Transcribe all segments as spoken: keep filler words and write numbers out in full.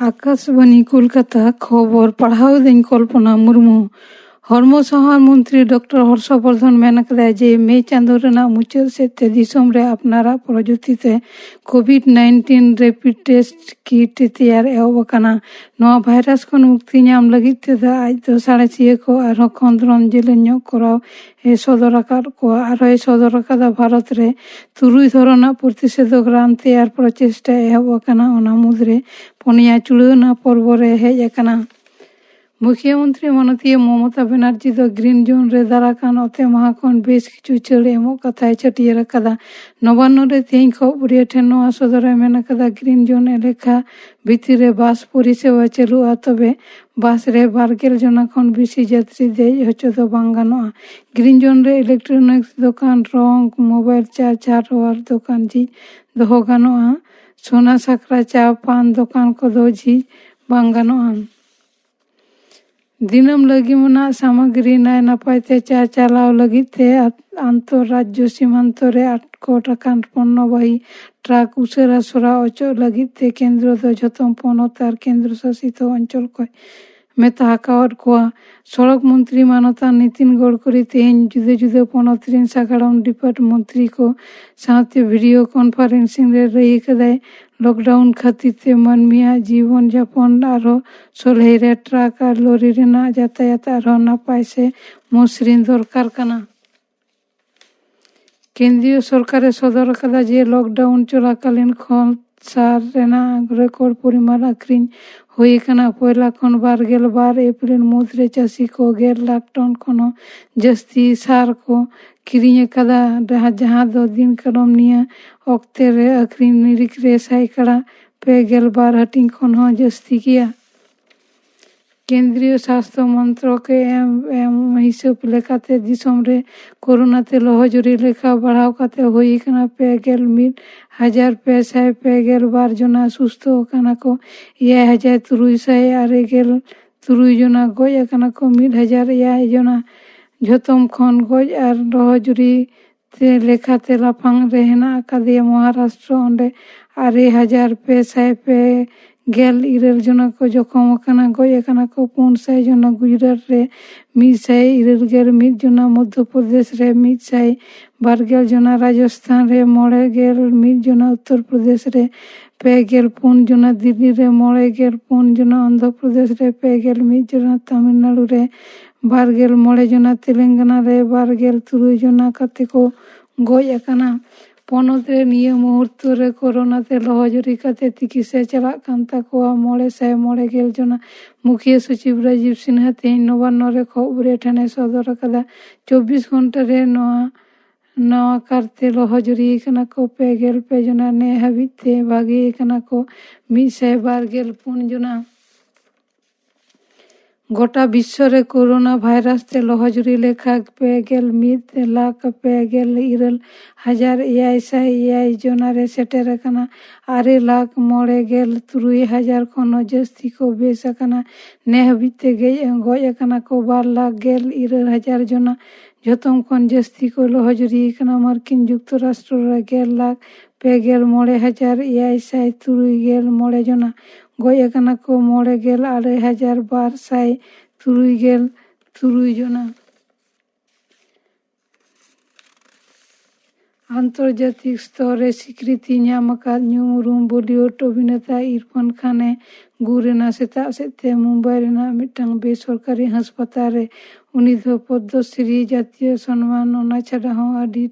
ᱟᱠᱟᱥᱵᱟᱱᱤ ᱠᱳᱞᱠᱟᱛᱟ, ᱠᱷᱚᱵᱚᱨ ᱯᱟᱲᱦᱟᱣ ᱫᱟᱹᱧ ᱠᱚᱞᱯᱚᱱᱟ ᱢᱩᱨᱢᱩ᱾ ᱦᱚᱲᱢᱚ ᱥᱟᱶᱟᱨ ᱢᱚᱱᱛᱨᱤ ᱰᱚᱠᱴᱚᱨ ᱦᱚᱨᱥᱚ ᱵᱚᱨᱫᱷᱚᱱ ᱢᱮᱱ ᱟᱠᱟᱫᱟᱭ ᱡᱮ ᱢᱮ ᱪᱟᱸᱫᱳ ᱨᱮᱱᱟᱜ ᱢᱩᱪᱟᱹᱫ ᱥᱮᱫ ᱛᱮ ᱫᱤᱥᱚᱢ ᱨᱮ ᱟᱯᱱᱟᱨᱟᱜ ᱯᱨᱚᱡᱩᱠᱛᱤ ᱛᱮ covid nineteen rapid test kit ᱛᱮᱭᱟᱨ ᱮᱦᱚᱵ ᱟᱠᱟᱱᱟ᱾ ᱱᱚᱣᱟ ᱵᱷᱟᱭᱨᱟᱥ ᱠᱷᱚᱱ ᱢᱩᱠᱛᱤ ᱧᱟᱢ ᱞᱟᱹᱜᱤᱫ ᱛᱮᱫᱚ ᱟᱡ ᱫᱚ ᱥᱟᱬᱮᱥᱤᱭᱟᱹ ᱠᱚ ᱟᱨᱦᱚᱸ ᱠᱷᱚᱸᱫᱽᱨᱚᱱ ᱡᱮᱞᱮᱧ ᱧᱚᱜ ᱠᱚᱨᱟᱣ ᱮ ᱥᱚᱫᱚᱨ ᱟᱠᱟᱫ ᱠᱚᱣᱟ᱾ ᱟᱨᱦᱚᱸᱭ ᱥᱚᱫᱚᱨ ᱟᱠᱟᱫᱟ ᱵᱷᱟᱨᱚᱛ ᱨᱮ ᱛᱩᱨᱩᱭ ᱫᱷᱚᱨᱚᱱᱟᱜ ᱯᱨᱚᱛᱤᱥᱮᱫᱷᱚᱠ ᱨᱟᱱ ᱛᱮᱭᱟᱨ ᱯᱨᱚᱪᱮᱥᱴᱟ ᱮᱦᱚᱵ ᱟᱠᱟᱱᱟ᱾ ᱚᱱᱟ ᱢᱩᱫᱽᱨᱮ ᱯᱩᱱᱭᱟ ᱪᱩᱲᱟᱹᱣᱱᱟ ᱯᱚᱨᱵᱚ ᱨᱮ ᱦᱮᱡ ᱟᱠᱟᱱᱟ᱾ ᱢᱩᱠᱷᱭᱟᱹ ᱢᱚᱱᱛᱨᱤ ᱢᱟᱱᱚᱛᱤᱭᱟᱹ ᱢᱚᱢᱚᱛᱟ ᱵᱮᱱᱟᱨᱡᱤ ᱫᱚ ᱜᱨᱤᱱ ᱡᱳᱱ ᱨᱮ ᱫᱟᱨᱟ ᱠᱟᱱ ᱚᱛᱮ ᱢᱟᱦᱟ ᱠᱷᱚᱱ ᱵᱮᱥ ᱠᱤᱪᱷᱩ ᱪᱷᱟᱹᱲ ᱮᱢᱚᱜ ᱠᱟᱛᱷᱟᱭ ᱪᱷᱟᱹᱴᱭᱟᱹᱨ ᱟᱠᱟᱫᱟ᱾ ᱱᱚᱵᱟᱱᱱᱚ ᱨᱮ ᱛᱮᱦᱮᱧ ᱠᱷᱚᱵᱚᱨᱤᱭᱟᱹ ᱴᱷᱮᱱ ᱱᱚᱣᱟ ᱥᱚᱫᱚᱨᱮ ᱢᱮᱱ ᱟᱠᱟᱫᱟ, ᱜᱨᱤᱱ ᱡᱳᱱ ᱮᱞᱟᱠᱟ ᱵᱷᱤᱛᱤᱨ ᱨᱮ ᱵᱟᱥ ᱯᱚᱨᱤᱥᱮᱵᱟ ᱪᱟᱹᱞᱩᱜᱼᱟ, ᱛᱚᱵᱮ ᱵᱟᱥ ᱨᱮ ᱵᱟᱨ ᱜᱮᱞ ᱡᱚᱱᱟ ᱠᱷᱚᱱ ᱵᱮᱥᱤ ᱡᱟᱛᱨᱤ ᱫᱮᱡ ᱦᱚᱪᱚ ᱫᱚ ᱵᱟᱝ ᱜᱟᱱᱚᱜᱼᱟ᱾ ᱜᱨᱤᱱ ᱡᱳᱱ ᱨᱮ ᱤᱞᱮᱠᱴᱨᱚᱱᱤᱠᱥ ᱫᱚᱠᱟᱱ, ᱨᱚᱝ, ᱢᱳᱵᱟᱭᱤᱞ ᱪᱟᱨᱡᱽ, ᱦᱟᱨᱰᱣᱮᱭᱟᱨ ᱫᱚᱠᱟᱱ ᱡᱷᱤᱡ ᱫᱚᱦᱚ ᱜᱟᱱᱚᱜᱼᱟ᱾ ᱥᱚᱱᱟ ᱥᱟᱠᱨᱟ, ᱪᱟ, ᱯᱟᱱ ᱫᱚᱠᱟᱱ ᱠᱚᱫᱚ ᱡᱷᱤᱡ ᱵᱟᱝ ᱜᱟᱱᱚᱜᱼᱟ᱾ ᱫᱤᱱᱟᱹᱢ ᱞᱟᱹᱜᱤᱫ ᱨᱮᱱᱟᱜ ᱥᱟᱢᱟᱜᱨᱤ ᱱᱟᱭ ᱱᱟᱯᱟᱭ ᱛᱮ ᱪᱟᱪᱟᱞᱟᱣ ᱞᱟᱹᱜᱤᱫ ᱛᱮ ᱟᱛ-, ᱟᱱᱛᱚᱨ ᱨᱟᱡᱽᱡᱚ ᱥᱤᱢᱟᱱᱛᱚ ᱨᱮ ᱟᱴᱠᱚᱴ ᱟᱠᱟᱱ ᱯᱚᱱᱱᱚᱵᱟᱦᱤ ᱴᱨᱟᱠ ᱩᱥᱟᱹᱨᱟ ᱥᱚᱨᱟᱣ ᱚᱪᱚᱜ ᱞᱟᱹᱜᱤᱫ ᱛᱮ ᱠᱮᱱᱫᱨᱚ ᱫᱚ ᱡᱷᱚᱛᱚᱢ ᱯᱚᱱᱚᱛ ᱟᱨ ᱠᱮᱱᱫᱨᱚ ᱥᱟᱥᱤᱛ ᱚᱧᱪᱚᱞ ᱠᱚᱭ ᱢᱮᱛᱟ ᱟᱠᱟᱣᱟᱫ ᱠᱚᱣᱟ᱾ ᱥᱚᱲᱚᱠ ᱢᱚᱱᱛᱨᱤ ᱢᱟᱱᱚᱛᱟᱱ ᱱᱤᱛᱤᱱ ᱜᱚᱰᱠᱚᱨᱤ ᱛᱮᱦᱮᱧ ᱡᱩᱫᱟᱹ ᱡᱩᱫᱟᱹ ᱯᱚᱱᱚᱛ ᱨᱮᱱ ᱥᱟᱜᱟᱲᱚᱢ ᱰᱤᱯᱟᱨᱴ ᱢᱚᱱᱛᱨᱤ ᱠᱚ ᱥᱟᱶᱛᱮ ᱵᱷᱤᱰᱤᱭᱳ ᱠᱚᱱᱯᱷᱟᱨᱮᱱᱥᱤᱝ ᱨᱮ ᱞᱟᱹᱭ ᱟᱠᱟᱫᱟᱭ, ᱞᱚᱠᱰᱟᱣᱩᱱ ᱠᱷᱟᱹᱛᱤᱨ ᱛᱮ ᱢᱟᱹᱱᱢᱤᱭᱟᱜ ᱡᱤᱵᱚᱱ ᱡᱟᱯᱚᱱ ᱟᱨᱦᱚᱸ ᱥᱚᱞᱦᱮ ᱨᱮ ᱴᱨᱟᱠ ᱟᱨ ᱞᱚᱨᱤ ᱨᱮᱱᱟᱜ ᱡᱟᱛᱟᱭᱟᱛ ᱟᱨᱦᱚᱸ ᱱᱟᱯᱟᱭ ᱥᱮ ᱢᱚᱥᱨᱤᱱ ᱫᱚᱨᱠᱟᱨ ᱠᱟᱱᱟ᱾ ᱠᱮᱱᱫᱨᱤᱭᱚ ᱥᱚᱨᱠᱟᱨᱮ ᱥᱚᱫᱚᱨ ᱟᱠᱟᱫᱟ ᱡᱮ ᱞᱚᱠᱰᱟᱣᱩᱱ ᱪᱚᱞᱟᱠᱟᱞᱤᱱ ᱠᱷᱚᱱ ᱥᱟᱨ ᱨᱮᱱᱟᱜ ᱨᱮᱠᱚᱨᱰ ᱯᱚᱨᱤᱢᱟᱱ ᱟᱹᱠᱷᱨᱤᱧ ᱦᱩᱭ ᱟᱠᱟᱱᱟ᱾ ᱯᱚᱭᱞᱟ ᱠᱷᱚᱱ ᱵᱟᱨ ᱜᱮᱞ ᱵᱟᱨ ᱮᱯᱨᱤᱞ ᱢᱩᱫᱽᱨᱮ ᱪᱟᱹᱥᱤ ᱠᱚ ᱜᱮᱞ ᱞᱟᱠᱷ ᱴᱚᱱ ᱠᱷᱚᱱ ᱦᱚᱸ ᱡᱟᱹᱥᱛᱤ ᱥᱟᱨ ᱠᱚ ᱠᱤᱨᱤᱧ ᱟᱠᱟᱫᱟ, ᱡᱟᱦᱟᱸ, ᱡᱟᱦᱟᱸ ᱫᱚ ᱫᱤᱱ ᱠᱟᱞᱚᱢ ᱱᱤᱭᱟᱹ ᱚᱠᱛᱮ ᱨᱮ ᱟᱹᱠᱷᱨᱤᱧ ᱱᱤᱨᱤᱠ ᱨᱮ ᱥᱟᱭᱠᱟᱲᱟ ᱯᱮ ᱜᱮᱞ ᱵᱟᱨ ᱦᱟᱹᱴᱤᱧ ᱠᱷᱚᱱ ᱦᱚᱸ ᱡᱟᱹᱥᱛᱤ ᱜᱮᱭᱟ᱾ ᱠᱮᱱᱫᱨᱤᱭᱚ ᱥᱟᱥᱛᱷᱚ ᱢᱚᱱᱛᱨᱚᱠ ᱮ ᱮᱢ, ᱮᱢ ᱦᱤᱥᱟᱹᱵ ᱞᱮᱠᱟᱛᱮ ᱫᱤᱥᱚᱢ ᱨᱮ ᱠᱳᱨᱳᱱᱟ ᱛᱮ ᱞᱚᱦᱚᱡᱩᱨᱤ ᱞᱮᱠᱷᱟ ᱵᱟᱲᱦᱟᱣ ᱠᱟᱛᱮ ᱦᱩᱭ ᱟᱠᱟᱱᱟ ᱯᱮ ᱜᱮᱞ ᱢᱤᱫ ᱦᱟᱡᱟᱨ ᱯᱮ ᱥᱟᱭ ᱯᱮ ᱜᱮᱞ ᱵᱟᱨ ᱡᱚᱱᱟ ᱥᱩᱥᱛᱷᱚ ᱟᱠᱟᱱᱟ ᱠᱚ, ᱮᱭᱟᱭ ᱦᱟᱡᱟᱨ ᱛᱩᱨᱩᱭ ᱥᱟᱭ ᱟᱨᱮ ᱜᱮᱞ ᱛᱩᱨᱩᱭ ᱡᱚᱱᱟ ᱜᱚᱡ ᱟᱠᱟᱱᱟ ᱠᱚ, ᱢᱤᱫ ᱦᱟᱡᱟᱨ ᱮᱭᱟᱭ ᱡᱚᱱᱟ ᱡᱷᱚᱛᱚᱢ ᱠᱷᱚᱱ ᱜᱚᱡ ᱟᱨ ᱞᱚᱦᱚᱡᱩᱨᱤ ᱛᱮ ᱞᱮᱠᱷᱟᱛᱮ ᱞᱟᱯᱷᱟᱝ ᱨᱮ ᱦᱮᱱᱟᱜ ᱟᱠᱟᱫᱮᱭᱟ ᱢᱚᱦᱟᱨᱟᱥᱴᱨᱚ᱾ ᱚᱸᱰᱮ ᱟᱨᱮ ᱦᱟᱡᱟᱨ ᱯᱮ ᱥᱟᱭ ᱯᱮ ᱜᱮᱞ ᱤᱨᱟᱹᱞ ᱡᱚᱱᱟ ᱠᱚ ᱡᱚᱠᱷᱚᱢ ᱟᱠᱟᱱᱟ, ᱜᱚᱡ ᱟᱠᱟᱱᱟ ᱠᱚ ᱯᱩᱱ ᱥᱟᱭ ᱡᱚᱱᱟ᱾ ᱜᱩᱡᱽᱨᱟᱴ ᱨᱮ ᱢᱤᱫ ᱥᱟᱭ ᱤᱨᱟᱹᱞ ᱜᱮᱞ ᱢᱤᱫ ᱡᱚᱱᱟ, ᱢᱚᱫᱽᱫᱷᱚ ᱯᱨᱚᱫᱮᱥ ᱨᱮ ᱢᱤᱫ ᱥᱟᱭ ᱵᱟᱨ ᱜᱮᱞ ᱡᱚᱱᱟ, ᱨᱟᱡᱚᱥᱛᱷᱟᱱ ᱨᱮ ᱢᱚᱬᱮ ᱜᱮᱞ ᱢᱤᱫ ᱡᱚᱱᱟ, ᱩᱛᱛᱚᱨ ᱯᱨᱚᱫᱮᱥ ᱨᱮ ᱯᱮ ᱜᱮᱞ ᱯᱩᱱ ᱡᱚᱱᱟ, ᱫᱤᱞᱞᱤ ᱨᱮ ᱢᱚᱬᱮ ᱜᱮᱞ ᱯᱩᱱ ᱡᱚᱱᱟ, ᱚᱱᱫᱷᱨᱚ ᱯᱨᱚᱫᱮᱥ ᱨᱮ ᱯᱮ ᱜᱮᱞ ᱢᱤᱫ ᱡᱚᱱᱟ, ᱛᱟᱢᱤᱞᱱᱟᱲᱩ ᱨᱮ ᱵᱟᱨ ᱜᱮᱞ ᱢᱚᱬᱮ ᱡᱚᱱᱟ, ᱛᱮᱞᱮᱝᱜᱟᱱᱟ ᱨᱮ ᱵᱟᱨ ᱜᱮᱞ ᱛᱩᱨᱩᱭ ᱡᱚᱱᱟ ᱠᱟᱛᱮ ᱠᱚ ᱜᱚᱡ ᱟᱠᱟᱱᱟ᱾ ᱯᱚᱱᱚᱛ ᱨᱮ ᱱᱤᱭᱟᱹ ᱢᱩᱦᱩᱨᱛᱚ ᱨᱮ ᱠᱳᱨᱳᱱᱟ ᱛᱮ ᱞᱚᱦᱚᱡᱩᱨᱤ ᱠᱟᱛᱮ ᱛᱤᱠᱤᱥᱟ ᱪᱟᱞᱟᱜ ᱠᱟᱱ ᱛᱟᱠᱚᱣᱟ ᱢᱚᱬᱮ ᱥᱟᱭ ᱢᱚᱬᱮ ᱜᱮᱞ ᱡᱚᱱᱟ᱾ ᱢᱩᱠᱷᱤᱭᱟᱹ ᱥᱚᱪᱤᱵᱽ ᱨᱟᱡᱤᱵᱽ ᱥᱤᱱᱦᱟ ᱛᱮᱦᱮᱧ ᱱᱚᱵᱟᱱᱱᱚ ᱨᱮ ᱠᱷᱚᱵᱚᱨᱤᱭᱟᱹ ᱴᱷᱮᱱᱮ ᱥᱚᱫᱚᱨ ᱟᱠᱟᱫᱟ, ᱪᱚᱵᱵᱤᱥ ᱜᱷᱚᱱᱴᱟ ᱨᱮ ᱱᱚᱣᱟ, ᱱᱟᱣᱟ ᱠᱟᱨᱛᱮ ᱞᱚᱦᱚᱡᱩᱨᱤ ᱟᱠᱟᱱᱟ ᱠᱚ ᱯᱮ ᱜᱮᱞ ᱯᱮ ᱡᱚᱱᱟ, ᱱᱮ ᱦᱟᱹᱵᱤᱡ ᱛᱮ ᱵᱷᱟᱜᱮ ᱟᱠᱟᱱᱟ ᱠᱚ ᱢᱤᱫ ᱥᱟᱭ ᱵᱟᱨ ᱜᱮᱞ ᱯᱩᱱ ᱡᱚᱱᱟ᱾ ᱜᱚᱴᱟ ᱵᱤᱥᱥᱚ ᱨᱮ ᱠᱳᱨᱳᱱᱟ ᱵᱷᱟᱭᱨᱟᱥ ᱛᱮ ᱞᱚᱦᱚᱡᱩᱨᱤ ᱞᱮᱠᱷᱟ ᱯᱮ ᱜᱮᱞ ᱢᱤᱫ ᱞᱟᱠᱷ ᱯᱮ ᱜᱮᱞ ᱤᱨᱟᱹᱞ ᱦᱟᱡᱟᱨ ᱮᱭᱟᱭ ᱥᱟᱭ ᱮᱭᱟᱭ ᱡᱚᱱᱟ ᱨᱮ ᱥᱮᱴᱮᱨ ᱟᱠᱟᱱᱟ᱾ ᱟᱨᱮ ᱞᱟᱠᱷ ᱢᱚᱬᱮ ᱜᱮᱞ ᱛᱩᱨᱩᱭ ᱦᱟᱡᱟᱨ ᱠᱷᱚᱱ ᱦᱚᱸ ᱡᱟᱹᱥᱛᱤ ᱠᱚ ᱵᱮᱥ ᱟᱠᱟᱱᱟ᱾ ᱱᱮ ᱦᱟᱹᱵᱤᱡ ᱛᱮ ᱜᱮ-, ᱜᱚᱡ ᱟᱠᱟᱱᱟ ᱠᱚ ᱵᱟᱨ ᱞᱟᱠᱷ ᱜᱮᱞ ᱤᱨᱟᱹᱞ ᱦᱟᱡᱟᱨ ᱡᱚᱱᱟ᱾ ᱡᱷᱚᱛᱚᱢ ᱠᱷᱚᱱ ᱡᱟᱹᱥᱛᱤ ᱠᱚ ᱞᱚᱦᱚᱡᱩᱨᱤ ᱟᱠᱟᱱᱟ ᱢᱟᱨᱠᱤᱱ ᱡᱩᱠᱛᱚᱨᱟᱥᱴᱨᱚ ᱨᱮ ᱜᱮᱞ ᱞᱟᱠᱷ ᱯᱮ ᱜᱮᱞ ᱢᱚᱬᱮ ᱦᱟᱡᱟᱨ ᱮᱭᱟᱭ ᱥᱟᱭ ᱛᱩᱨᱩᱭ ᱜᱮᱞ ᱢᱚᱬᱮ ᱡᱚᱱᱟ᱾ ᱜᱚᱡ ᱟᱠᱟᱱᱟ ᱠᱚ ᱢᱚᱬᱮ ᱜᱮᱞ ᱟᱨᱮ ᱦᱟᱡᱟᱨ ᱵᱟᱨ ᱥᱟᱭ ᱛᱩᱨᱩᱭ ᱜᱮᱞ ᱛᱩᱨᱩᱭ ᱡᱚᱱᱟ᱾ ᱟᱱᱛᱚᱨᱡᱟᱛᱤᱠ ᱥᱛᱚᱨ ᱨᱮ ᱥᱤᱠᱨᱤᱛᱤ ᱧᱟᱢ ᱟᱠᱟᱫ ᱧᱩᱢ ᱩᱨᱩᱢ ᱵᱚᱞᱤᱣᱩᱰ ᱚᱵᱷᱤᱱᱮᱛᱟ ᱤᱨᱯᱷᱟᱱ ᱠᱷᱟᱱ ᱮ ᱜᱩᱨ ᱮᱱᱟ᱾ ᱥᱮᱛᱟᱜ ᱥᱮᱫ ᱛᱮ ᱢᱩᱢᱵᱟᱭ ᱨᱮᱱᱟᱜ ᱢᱤᱫᱴᱟᱝ ᱵᱮᱥᱚᱨᱠᱟᱨᱤ ᱦᱟᱥᱯᱟᱛᱟᱞ ᱨᱮ ᱩᱱᱤ ᱫᱚ ᱯᱚᱫᱽᱫᱚᱥᱨᱤ ᱡᱟᱛᱤᱭᱚ ᱥᱚᱱᱢᱟᱱ, ᱚᱱᱟ ᱪᱷᱟᱰᱟ ᱦᱚᱸ ᱟᱹᱰᱤ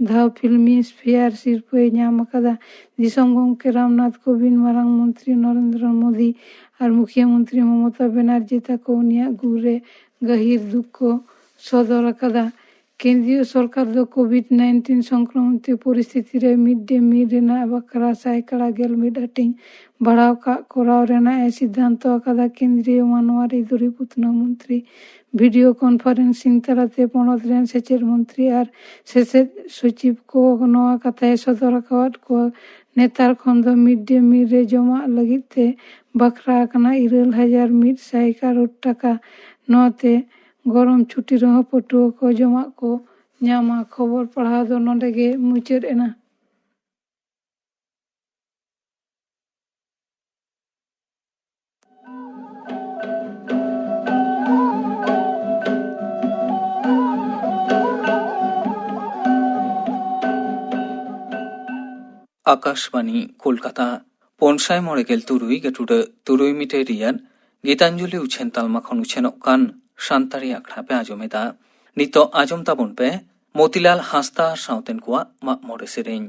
ᱫᱷᱟᱣ ᱯᱷᱤᱞᱢ ᱯᱷᱮᱭᱟᱨ ᱥᱤᱨᱯᱟᱹᱭ ᱧᱟᱢ ᱟᱠᱟᱫᱟ᱾ ᱫᱤᱥᱚᱢ ᱜᱚᱢᱠᱮ ᱨᱟᱢᱱᱟᱛᱷ ᱠᱳᱵᱤᱱᱫ, ᱢᱟᱨᱟᱝ ᱢᱚᱱᱛᱨᱤ ᱱᱚᱨᱮᱱᱫᱨᱚ ᱢᱳᱫᱤ ᱟᱨ ᱢᱩᱠᱷᱤᱭᱟᱹ ᱢᱚᱱᱛᱨᱤ ᱢᱚᱢᱚᱛᱟ ᱵᱮᱱᱟᱨᱡᱤ ᱛᱟᱠᱚ ᱩᱱᱤᱭᱟᱜ ᱜᱩᱨ ᱨᱮ ᱜᱟᱹᱦᱤᱨ ᱫᱩᱠ ᱠᱚ ᱥᱚᱫᱚᱨ ᱟᱠᱟᱫᱟ᱾ ᱠᱮᱱᱫᱨᱤᱭᱚ ᱥᱚᱨᱠᱟᱨ ᱫᱚ ᱠᱳᱵᱷᱤᱰ ᱱᱟᱭᱤᱱᱴᱤᱱ ᱥᱚᱝᱠᱨᱚᱢᱚᱱ ᱛᱮ ᱯᱚᱨᱤᱥᱛᱷᱤᱛᱤ ᱨᱮ ᱢᱤᱰ ᱰᱮ ᱢᱤᱞ ᱨᱮᱱᱟᱜ ᱵᱟᱠᱷᱨᱟ ᱥᱟᱭᱠᱟᱲᱟ ᱜᱮᱞ ᱢᱤᱫ ᱦᱟᱹᱴᱤᱧ ᱵᱟᱲᱦᱟᱣ ᱠᱟᱜ ᱠᱚᱨᱟᱣ ᱨᱮᱱᱟᱜ ᱮ ᱥᱤᱫᱽᱫᱷᱟᱱᱛᱚ ᱟᱠᱟᱫᱟ᱾ ᱠᱮᱱᱫᱨᱤᱭᱚ ᱢᱟᱱᱣᱟᱨᱤ ᱫᱩᱨᱤᱵ ᱩᱛᱱᱟᱹᱣ ᱢᱚᱱᱛᱨᱤ ᱵᱷᱤᱰᱤᱭᱳ ᱠᱚᱱᱯᱷᱟᱨᱮᱱᱥᱤᱝ ᱛᱟᱞᱟᱛᱮ ᱯᱚᱱᱚᱛ ᱨᱮᱱ ᱥᱮᱪᱮᱫ ᱢᱚᱱᱛᱨᱤ ᱟᱨ ᱥᱮᱪᱮᱫ ᱥᱚᱪᱤᱵᱽ ᱠᱚ ᱱᱚᱣᱟ ᱠᱟᱛᱷᱟᱭ ᱥᱚᱫᱚᱨ ᱟᱠᱟᱫ ᱠᱚᱣᱟ᱾ ᱱᱮᱛᱟᱨ ᱠᱷᱚᱱ ᱫᱚ ᱢᱤᱰ ᱰᱮ ᱢᱤᱞ ᱨᱮ ᱡᱚᱢᱟᱜ ᱞᱟᱹᱜᱤᱫ ᱛᱮ ᱵᱟᱠᱷᱨᱟ ᱟᱠᱟᱱᱟ ᱤᱨᱟᱹᱞ ᱦᱟᱡᱟᱨ ᱢᱤᱫ ᱥᱟᱭ ᱠᱟᱨᱳᱲ ᱴᱟᱠᱟ᱾ ᱱᱚᱣᱟᱛᱮ ᱜᱚᱨᱚᱢ ᱪᱷᱩᱴᱤ ᱨᱮᱦᱚᱸ ᱯᱟᱹᱴᱷᱩᱣᱟᱹ ᱠᱚ ᱡᱚᱢᱟᱜ ᱠᱚ ᱧᱟᱢᱟ᱾ ᱠᱷᱚᱵᱚᱨ ᱯᱟᱲᱦᱟᱣ ᱫᱚ ᱱᱚᱰᱮ ᱜᱮ ᱢᱩᱪᱟᱹᱫ ᱮᱱᱟ᱾ ᱟᱠᱟᱥᱵᱟᱱᱤ ᱠᱳᱞᱠᱟᱛᱟ, ᱯᱩᱱ ᱥᱟᱭ ᱢᱚᱬᱮ ᱜᱮᱞ ᱛᱩᱨᱩᱭ ᱜᱟᱹᱴᱩᱰᱟᱹ ᱛᱩᱨᱩᱭ ᱢᱤᱴᱟᱨ ᱨᱮᱭᱟᱜ ᱜᱤᱛᱟᱧᱡᱚᱞᱤ ᱩᱪᱷᱟᱹᱱ ᱛᱟᱞᱢᱟ ᱠᱷᱚᱱ ᱩᱪᱷᱟᱹᱱᱚᱜ ᱠᱟᱱ ᱥᱟᱱᱛᱟᱲᱤ ᱟᱠᱷᱲᱟ ᱯᱮ ᱟᱸᱡᱚᱢ ᱮᱫᱟ᱾ ᱱᱤᱛᱚᱜ ᱟᱸᱡᱚᱢ ᱛᱟᱵᱚᱱ ᱯᱮ ᱢᱚᱛᱤᱞᱟᱞ ᱦᱟᱸᱥᱫᱟ ᱥᱟᱶᱛᱮᱱ ᱠᱚᱣᱟᱜ ᱢᱟᱜ ᱢᱚᱬᱮ ᱥᱮᱨᱮᱧ᱾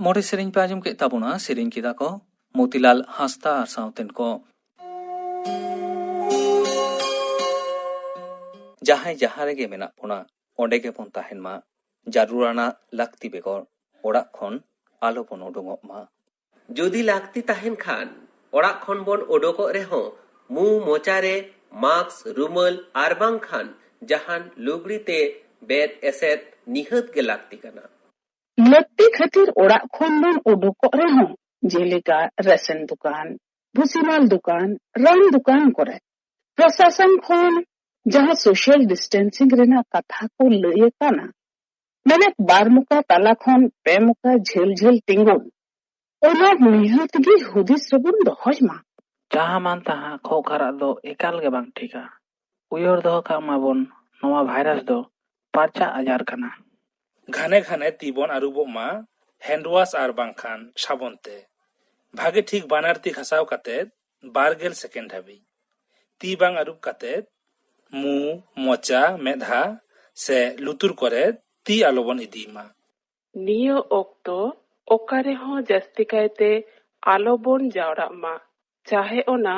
ᱢᱚᱬᱮ ᱥᱮᱨᱮᱧ ᱯᱮ ᱟᱸᱡᱚᱢ ᱠᱮᱫ ᱛᱟᱵᱚᱱᱟ᱾ ᱥᱮᱨᱮᱧ ᱠᱮᱫᱟ ᱠᱚ ᱢᱚᱛᱤᱞᱟᱞ ᱦᱟᱸᱥᱫᱟ ᱟᱨ ᱥᱟᱶᱛᱮᱱ ᱠᱚ᱾ ᱡᱟᱦᱟᱸᱭ ᱡᱟᱦᱟᱸ ᱨᱮᱜᱮ ᱢᱮᱱᱟᱜ ᱵᱚᱱᱟ, ᱚᱸᱰᱮ ᱜᱮᱵᱚᱱ ᱛᱟᱦᱮᱱ ᱢᱟ᱾ ᱡᱟᱹᱨᱩᱲᱟᱱᱟᱜ ᱞᱟᱹᱠᱛᱤ ᱵᱮᱜᱚᱨ ᱚᱲᱟᱜ ᱠᱷᱚᱱ ᱟᱞᱚ ᱵᱚᱱ ᱩᱰᱩᱝᱚᱜ ᱢᱟ᱾ ᱡᱩᱫᱤ ᱞᱟᱹᱠᱛᱤ ᱛᱟᱦᱮᱱ ᱠᱷᱟᱱ, ᱚᱲᱟᱜ ᱠᱷᱚᱱ ᱵᱚᱱ ᱩᱰᱩᱠᱚᱜ ᱨᱮᱦᱚᱸ, ᱢᱩ ᱢᱚᱪᱟ ᱨᱮ ᱢᱟᱥᱠ, ᱨᱩᱢᱟᱹᱞ ᱟᱨ ᱵᱟᱝᱠᱷᱟᱱ ᱡᱟᱦᱟᱱ ᱞᱩᱜᱽᱲᱤ ᱛᱮ ᱵᱮᱫ ᱮᱥᱮᱫ ᱱᱤᱦᱟᱹᱛ ᱜᱮ ᱞᱟᱹᱠᱛᱤ ᱠᱟᱱᱟ᱾ ᱞᱟᱹᱠᱛᱤ ᱠᱷᱟᱹᱛᱤᱨ ᱚᱲᱟᱜ ᱠᱷᱚᱱ ᱵᱚᱱ ᱩᱰᱩᱠᱚᱜ ᱨᱮᱦᱚᱸ, ᱡᱮᱞᱮᱠᱟ ᱨᱮᱥᱚᱱ ᱫᱚᱠᱟᱱ, ᱵᱷᱩᱥᱤᱢᱟᱞ ᱫᱚᱠᱟᱱ, ᱨᱟᱱ ᱫᱚᱠᱟᱱ ᱠᱚᱨᱮ, ᱯᱨᱚᱥᱟᱥᱚᱱ ᱠᱷᱚᱱ ᱡᱟᱦᱟᱸ ᱥᱳᱥᱟᱞ ᱰᱤᱥᱴᱮᱱᱥᱤᱝ ᱨᱮᱱᱟᱜ ᱠᱟᱛᱷᱟ ᱠᱚ ᱞᱟᱹᱭ ᱟᱠᱟᱱᱟ, ᱢᱮᱱᱮᱫ ᱵᱟᱨ ᱢᱚᱠᱟ ᱛᱟᱞᱟ ᱠᱷᱚᱱ ᱯᱮ ᱢᱚᱠᱟ ᱡᱷᱟᱹᱞ ᱡᱷᱟᱹᱞ ᱛᱤᱸᱜᱩᱱ, ᱚᱱᱟ ᱱᱤᱦᱟᱹᱛ ᱜᱮ ᱦᱩᱫᱤᱥ ᱨᱮᱵᱚᱱ ᱫᱚᱦᱚᱭ ᱢᱟ᱾ ᱡᱟᱦᱟᱸ ᱢᱟᱱ ᱛᱟᱦᱟᱸ ᱠᱷᱚᱜ ᱠᱷᱟᱨᱟᱜ ᱫᱚ ᱮᱠᱟᱞ ᱜᱮ ᱵᱟᱝ ᱴᱷᱤᱠᱟ᱾ ᱩᱭᱦᱟᱹᱨ ᱫᱚᱦᱚ ᱠᱟᱜ ᱢᱟᱵᱚᱱ, ᱱᱚᱣᱟ ᱵᱷᱟᱭᱨᱟᱥ ᱫᱚ ᱯᱟᱨᱪᱟᱜ ᱟᱡᱟᱨ ᱠᱟᱱᱟ᱾ ᱜᱷᱟᱱᱮ ᱜᱷᱟᱱᱮ ᱛᱤ ᱵᱚᱱ ᱟᱹᱨᱩᱵᱚᱜ ᱢᱟ, ᱦᱮᱱᱰ ᱣᱟᱥ ᱟᱨ ᱵᱟᱝᱠᱷᱟᱱ ᱥᱟᱵᱚᱱ ᱛᱮ᱾ ᱵᱷᱟᱜᱮ ᱴᱷᱤᱠ ᱵᱟᱱᱟᱨ ᱛᱤ ᱜᱷᱟᱥᱟᱣ ᱠᱟᱛᱮ ᱵᱟᱨ ᱜᱮᱞ ᱥᱮᱠᱮᱱᱰ ᱦᱟᱹᱵᱤᱡ᱾ ᱛᱤ ᱵᱟᱝ ᱟᱹᱨᱩᱵ ᱠᱟᱛᱮ ᱢᱩ, ᱢᱚᱪᱟ, ᱢᱮᱫᱦᱟ ᱥᱮ ᱞᱩᱛᱩᱨ ᱠᱚᱨᱮ ᱛᱤ ᱟᱞᱚᱵᱚᱱ ᱤᱫᱤᱭ ᱢᱟ᱾ ᱱᱤᱭᱟᱹ ᱚᱠᱛᱚ ᱚᱠᱟ ᱨᱮᱦᱚᱸ ᱡᱟᱹᱥᱛᱤ ᱠᱟᱭᱛᱮ ᱟᱞᱚᱵᱚᱱ ᱡᱟᱣᱨᱟᱜ ᱢᱟ, ᱪᱟᱦᱮ ᱚᱱᱟ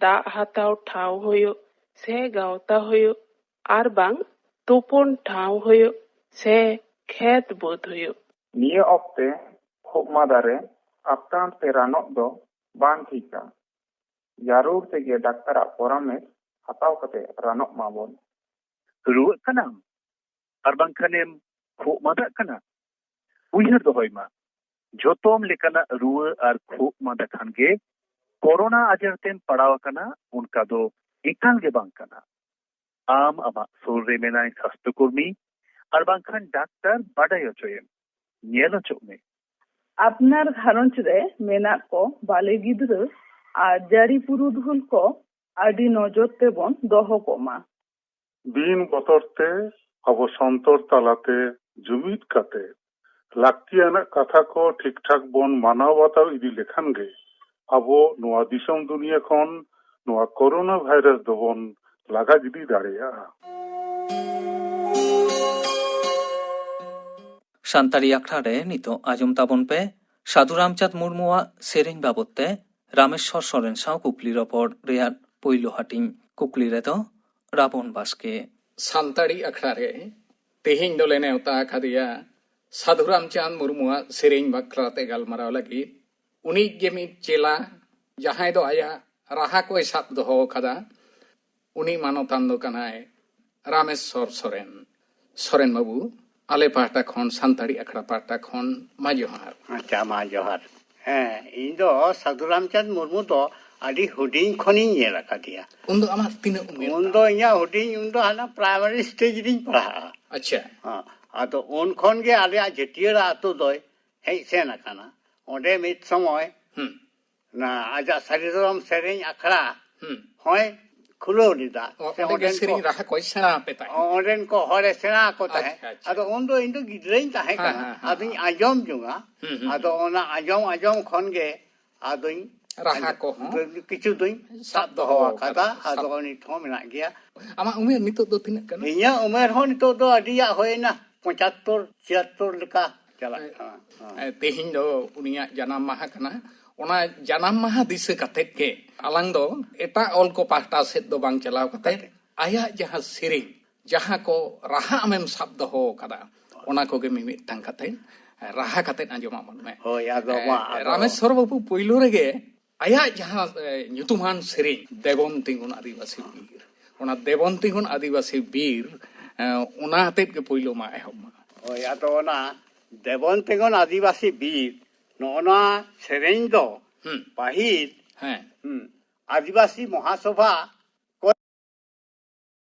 ᱫᱟᱜ ᱦᱟᱛᱟᱣ ᱴᱷᱟᱶ ᱦᱩᱭᱩᱜ ᱥᱮ ᱜᱟᱶᱛᱟ ᱦᱩᱭᱩᱜ, ᱟᱨ ᱵᱟᱝ ᱛᱩᱯᱩᱱ ᱴᱷᱟᱶ ᱦᱩᱭᱩᱜ ᱥᱮ ᱠᱷᱮᱛ ᱵᱟᱹᱫᱽ ᱦᱩᱭᱩᱜ᱾ ᱱᱤᱭᱟᱹ ᱚᱠᱛᱮ ᱠᱷᱩᱜ ᱢᱟᱸᱫᱟ ᱨᱮ ᱟᱯᱴᱟᱱ ᱛᱮ ᱨᱟᱱᱚᱜ ᱫᱚ ᱵᱟᱝ ᱴᱷᱤᱠᱟ᱾ ᱡᱟᱹᱨᱩᱲ ᱛᱮᱜᱮ ᱰᱟᱠᱛᱟᱨᱟᱜ ᱯᱚᱨᱟᱢᱮᱥ ᱦᱟᱛᱟᱣ ᱠᱟᱛᱮ ᱨᱟᱱᱚᱜ ᱢᱟᱵᱚᱱ᱾ ᱨᱩᱣᱟᱹᱜ ᱠᱟᱱᱟᱢ ᱟᱨ ᱵᱟᱝᱠᱷᱟᱱᱮᱢ ᱠᱷᱩᱜ ᱢᱟᱸᱫᱟᱜ ᱠᱟᱱᱟ? ᱩᱭᱦᱟᱹᱨ ᱫᱚᱦᱚᱭ ᱢᱟ, ᱡᱷᱚᱛᱚᱢ ᱞᱮᱠᱟᱱᱟᱜ ᱨᱩᱣᱟᱹ ᱟᱨ ᱠᱷᱩᱜ ᱢᱟᱸᱫᱟ ᱠᱷᱟᱱ ᱜᱮ ᱠᱳᱨᱳᱱᱟ ᱟᱡᱟᱨ ᱛᱮᱢ ᱯᱟᱲᱟᱣ ᱟᱠᱟᱱᱟ, ᱚᱱᱠᱟ ᱫᱚ ᱮᱠᱟᱞ ᱜᱮ ᱵᱟᱝ ᱠᱟᱱᱟ᱾ ᱟᱢ ᱟᱢᱟᱜ ᱥᱩᱨ ᱨᱮ ᱢᱮᱱᱟᱭ ᱥᱟᱥᱛᱷᱚ ᱠᱚᱨᱢᱤ ᱟᱨ ᱵᱟᱝᱠᱷᱟᱱ ᱰᱟᱠᱛᱟᱨ ᱵᱟᱰᱟᱭ ᱦᱚᱪᱚᱭᱮᱢ᱾ ᱧᱮᱞ ᱦᱚᱪᱚᱜ ᱢᱮ᱾ ᱟᱯᱱᱟᱨ ᱜᱷᱟᱨᱚᱸᱡᱽ ᱨᱮ ᱢᱮᱱᱟᱜ ᱠᱚ ᱵᱟᱞᱮ ᱜᱤᱫᱽᱨᱟᱹ ᱟᱨ ᱡᱟᱹᱨᱤ ᱯᱩᱨᱩᱫᱷᱩᱞ ᱠᱚ ᱟᱹᱰᱤ ᱱᱚᱡᱚᱨ ᱛᱮᱵᱚᱱ ᱫᱚᱦᱚ ᱠᱚᱢᱟ᱾ ᱵᱤᱱ ᱵᱚᱛᱚᱨ ᱛᱮ ᱟᱵᱚ ᱥᱚᱱᱛᱚᱨ ᱛᱟᱞᱟᱛᱮ ᱡᱩᱢᱤᱫ ᱠᱟᱛᱮ ᱞᱟᱹᱠᱛᱤᱭᱟᱱᱟᱜ ᱠᱟᱛᱷᱟ ᱠᱚ ᱴᱷᱤᱠ ᱴᱷᱟᱠ ᱵᱚᱱ ᱢᱟᱱᱟᱣ ᱵᱟᱛᱟᱣ ᱤᱫᱤ ᱞᱮᱠᱷᱟᱱ ᱜᱮ ᱟᱵᱚ ᱱᱚᱣᱟ ᱫᱤᱥᱚᱢ ᱫᱩᱱᱤᱭᱟᱹ ᱠᱷᱚᱱ ᱱᱚᱣᱟ ᱠᱳᱨᱳᱱᱟ ᱵᱷᱟᱭᱨᱟᱥ ᱫᱚᱵᱚᱱ ᱞᱟᱜᱟ ᱜᱤᱰᱤ ᱫᱟᱲᱮᱭᱟᱜᱼᱟ᱾ ᱥᱟᱱᱛᱟᱲᱤ ᱟᱠᱷᱲᱟ ᱨᱮ ᱱᱤᱛᱚᱜ ᱟᱸᱡᱚᱢ ᱛᱟᱵᱚᱱ ᱯᱮ ᱥᱟᱹᱫᱷᱩ ᱨᱟᱢᱪᱟᱸᱫᱽ ᱢᱩᱨᱢᱩᱣᱟᱜ ᱥᱮᱨᱮᱧ ᱵᱟᱵᱚᱛ ᱛᱮ ᱨᱟᱢᱮᱥᱣᱚᱨ ᱥᱚᱨᱮᱱ ᱥᱟᱶ ᱠᱩᱠᱞᱤ ᱨᱚᱯᱚᱲ ᱨᱮᱭᱟᱜ ᱯᱩᱭᱞᱩ ᱦᱟᱹᱴᱤᱧ᱾ ᱠᱩᱠᱞᱤ ᱨᱮᱫᱚ ᱨᱟᱵᱚᱱ ᱵᱟᱥᱠᱮ᱾ ᱥᱟᱱᱛᱟᱲᱤ ᱟᱠᱷᱲᱟ ᱨᱮ ᱛᱮᱦᱮᱧ ᱫᱚᱞᱮ ᱱᱮᱣᱛᱟ ᱟᱠᱟᱫᱮᱭᱟ ᱥᱟᱹᱫᱷᱩ ᱨᱟᱢᱪᱟᱸᱫᱽ ᱢᱩᱨᱢᱩᱣᱟᱜ ᱥᱮᱨᱮᱧ ᱵᱟᱠᱷᱨᱟ ᱛᱮ ᱜᱟᱞᱢᱟᱨᱟᱣ ᱞᱟᱹᱜᱤᱫ᱾ ᱩᱱᱤ ᱜᱮ ᱢᱤᱫ ᱪᱮᱞᱟ, ᱡᱟᱦᱟᱸᱭ ᱫᱚ ᱟᱭᱟᱜ ᱨᱟᱦᱟ ᱠᱚᱭ ᱥᱟᱵ ᱫᱚᱦᱚ ᱟᱠᱟᱫᱟ᱾ ᱩᱱᱤ ᱢᱟᱱᱚᱛᱟᱱ ᱫᱚ ᱠᱟᱱᱟᱭ ᱨᱟᱢᱮᱥᱣᱚᱨ ᱥᱚᱨᱮᱱ᱾ ᱥᱚᱨᱮᱱ ᱵᱟᱹᱵᱩ, ᱟᱞᱮ ᱯᱟᱦᱴᱟ ᱠᱷᱚᱱ, ᱥᱟᱱᱛᱟᱲᱤ ᱟᱠᱷᱲᱟ ᱯᱟᱦᱴᱟ ᱠᱷᱚᱱ, ᱢᱟ ᱡᱚᱦᱟᱨ᱾ ᱟᱪᱪᱷᱟ, ᱢᱟ ᱡᱚᱦᱟᱨ᱾ ᱦᱮᱸ, ᱤᱧ ᱫᱚ ᱥᱟᱹᱫᱷᱩ ᱨᱟᱢᱪᱟᱸᱫᱽ ᱢᱩᱨᱢᱩ ᱫᱚ ᱟᱹᱰᱤ ᱦᱩᱰᱤᱧ ᱠᱷᱚᱱᱤᱧ ᱧᱮᱞ ᱟᱠᱟᱫᱮᱭᱟ᱾ ᱩᱱ ᱫᱚ ᱟᱢᱟᱜ ᱛᱤᱱᱟᱹᱜ ᱩᱢᱮᱨ ᱩᱱ ᱛᱟᱢ? ᱫᱚ ᱤᱧᱟᱹᱜ ᱦᱩᱰᱤᱧ, ᱩᱱ ᱫᱚ ᱦᱟᱱᱟ ᱯᱨᱟᱭᱢᱟᱨᱤ ᱥᱴᱮᱡ ᱨᱤᱧ ᱯᱟᱲᱦᱟᱜᱼᱟ᱾ ᱟᱪᱪᱷᱟ᱾ ᱦᱮᱸ, ᱟᱫᱚ ᱩᱱ ᱠᱷᱚᱱ ᱜᱮ ᱟᱞᱮᱭᱟᱜ ᱡᱟᱹᱛᱤᱭᱟᱹᱲᱟ ᱟᱹᱛᱩ ᱫᱚᱭ ᱦᱮᱡ ᱥᱮᱱ ᱟᱠᱟᱱᱟ᱾ ᱚᱸᱰᱮ ᱢᱤᱫ ᱥᱚᱢᱚᱭ ᱦᱩᱸ᱾ ᱚᱱᱟ ᱟᱡᱟᱜ ᱥᱟᱹᱨᱤ ᱫᱷᱚᱨᱚᱢ ᱥᱮᱨᱮᱧ ᱟᱠᱷᱲᱟ ᱦᱩᱸ᱾ ᱦᱚᱸᱭ ᱠᱷᱩᱞᱟᱹᱣ ᱞᱮᱫᱟ᱾ ᱚ, ᱥᱮ ᱚᱸᱰᱮ ᱜᱮ ᱚᱸᱰᱮᱱ ᱥᱮᱨᱮᱧ ᱠᱚ, ᱨᱟᱦᱟ ᱠᱚᱭ ᱥᱮᱬᱟ ᱟᱯᱮ ᱛᱟᱦᱮᱸᱫ? ᱚᱸᱰᱮᱱ ᱠᱚ ᱦᱚᱲᱮ ᱥᱮᱬᱟ ᱟᱠᱚ ᱛᱟᱦᱮᱸᱫ᱾ ᱟᱪᱪᱷᱟ, ᱟᱪᱪᱷᱟ᱾ ᱟᱫᱚ ᱩᱱᱫᱚ ᱤᱧ ᱫᱚ ᱜᱤᱫᱽᱨᱟᱹᱧ ᱛᱟᱦᱮᱸ ᱦᱮᱸ, ᱠᱟᱱᱟ᱾ ᱦᱮᱸ, ᱦᱮᱸ, ᱟᱫᱚᱧ ᱦᱮᱸ᱾ ᱟᱸᱡᱚᱢ ᱡᱚᱝᱟ᱾ ᱦᱩᱸ, ᱦᱩᱸ, ᱟᱫᱚ ᱦᱩᱸ᱾ ᱚᱱᱟ ᱟᱸᱡᱚᱢ ᱟᱸᱡᱚᱢ ᱠᱷᱚᱱ ᱜᱮ ᱟᱫᱚᱧ ᱨᱟᱦᱟ ᱠᱚᱦᱚᱸ ᱠᱤᱪᱷᱩ ᱫᱚᱧ ᱥᱟᱵ ᱥᱟᱵ ᱫᱚᱦᱚ ᱫᱚᱦᱚ ᱟᱠᱟᱫᱟ᱾ ᱟᱠᱟᱫᱟ᱾ ᱟᱫᱚ ᱥᱟᱵ ᱱᱤᱛ ᱦᱚᱸ ᱢᱮᱱᱟᱜ ᱜᱮᱭᱟ᱾ ᱟᱢᱟᱜ ᱩᱢᱮᱨ ᱱᱤᱛᱚᱜ ᱫᱚ ᱛᱤᱱᱟᱹᱜ ᱠᱟᱱᱟ? ᱤᱧᱟᱹᱜ ᱩᱢᱮᱨ ᱦᱚᱸ ᱱᱤᱛᱚᱜ ᱫᱚ ᱟᱹᱰᱤᱭᱟᱜ ᱦᱩᱭᱮᱱᱟ, ᱯᱚᱸᱪᱟᱛᱛᱳᱨ, ᱪᱷᱤᱭᱟᱛᱛᱳᱨ ᱞᱮᱠᱟ ᱪᱟᱞᱟᱜ ᱠᱟᱱᱟ᱾ ᱦᱮᱸ᱾ ᱮ, ᱛᱮᱦᱮᱧ ᱫᱚ ᱩᱱᱤᱭᱟᱜ ᱡᱟᱱᱟᱢ ᱢᱟᱦᱟ ᱠᱟᱱᱟ᱾ ᱚᱱᱟ ᱡᱟᱱᱟᱢ ᱢᱟᱦᱟ ᱫᱤᱥᱟᱹ ᱠᱟᱛᱮᱫ ᱜᱮ ᱟᱞᱟᱝ ᱫᱚ ᱮᱴᱟᱜ ᱚᱞ ᱠᱚ ᱯᱟᱦᱴᱟ ᱥᱮᱫ ᱫᱚ ᱵᱟᱝ ᱪᱟᱞᱟᱣ ᱠᱟᱛᱮᱫ, ᱠᱟᱛᱮᱫ᱾ ᱟᱭᱟᱜ ᱡᱟᱦᱟᱸ ᱥᱮᱨᱮᱧ, ᱡᱟᱦᱟᱸ ᱠᱚ ᱨᱟᱦᱟ ᱟᱢᱮᱢ ᱥᱟᱵ ᱫᱚᱦᱚ ᱟᱠᱟᱫᱟ, ᱚᱱᱟ ᱠᱚᱜᱮ ᱢᱤᱢᱤᱫᱴᱟᱝ ᱠᱟᱛᱮᱫ, ᱮ, ᱨᱟᱦᱟ ᱠᱟᱛᱮᱫ ᱟᱸᱡᱚᱢ ᱟᱵᱚᱱ ᱢᱮ᱾ ᱦᱳᱭ, ᱟᱫᱚ ᱮ, ᱢᱟ, ᱟᱫᱚ ᱨᱟᱢᱮᱥᱣᱚᱨ ᱵᱟᱹᱵᱩ, ᱯᱳᱭᱞᱳ ᱨᱮᱜᱮ ᱟᱭᱟᱜ ᱡᱟᱦᱟᱸ, ᱮ, ᱧᱩᱛᱩᱢᱟᱱ ᱥᱮᱨᱮᱧ ᱫᱮᱵᱚᱱ ᱛᱤᱸᱜᱩᱱ ᱟᱹᱫᱤᱵᱟᱹᱥᱤ ᱵᱤᱨ, ᱚᱱᱟ ᱫᱮᱵᱚᱱ ᱛᱤᱸᱜᱩᱱ ᱟᱹᱫᱤᱵᱟᱹᱥᱤ ᱵᱤᱨ, ᱮ, ᱚᱱᱟ ᱟᱛᱮᱫ ᱜᱮ ᱯᱳᱭᱞᱳ ᱢᱟ ᱮᱦᱚᱵ ᱢᱟ᱾ ᱦᱳᱭ, ᱟᱫᱚ ᱚᱱᱟ ᱫᱮᱵᱚᱱ ᱛᱤᱸᱜᱩᱱ ᱟᱹᱫᱤᱵᱟᱹᱥᱤ ᱵᱤᱨ, ᱱᱚᱜᱼᱚ ᱱᱚᱣᱟ ᱥᱮᱨᱮᱧ ᱫᱚ ᱦᱩᱸ᱾ ᱯᱟᱹᱦᱤᱞ, ᱦᱮᱸ᱾ ᱦᱩᱸ, ᱟᱹᱫᱤᱵᱟᱹᱥᱤ ᱢᱚᱦᱟᱥᱚᱵᱷᱟ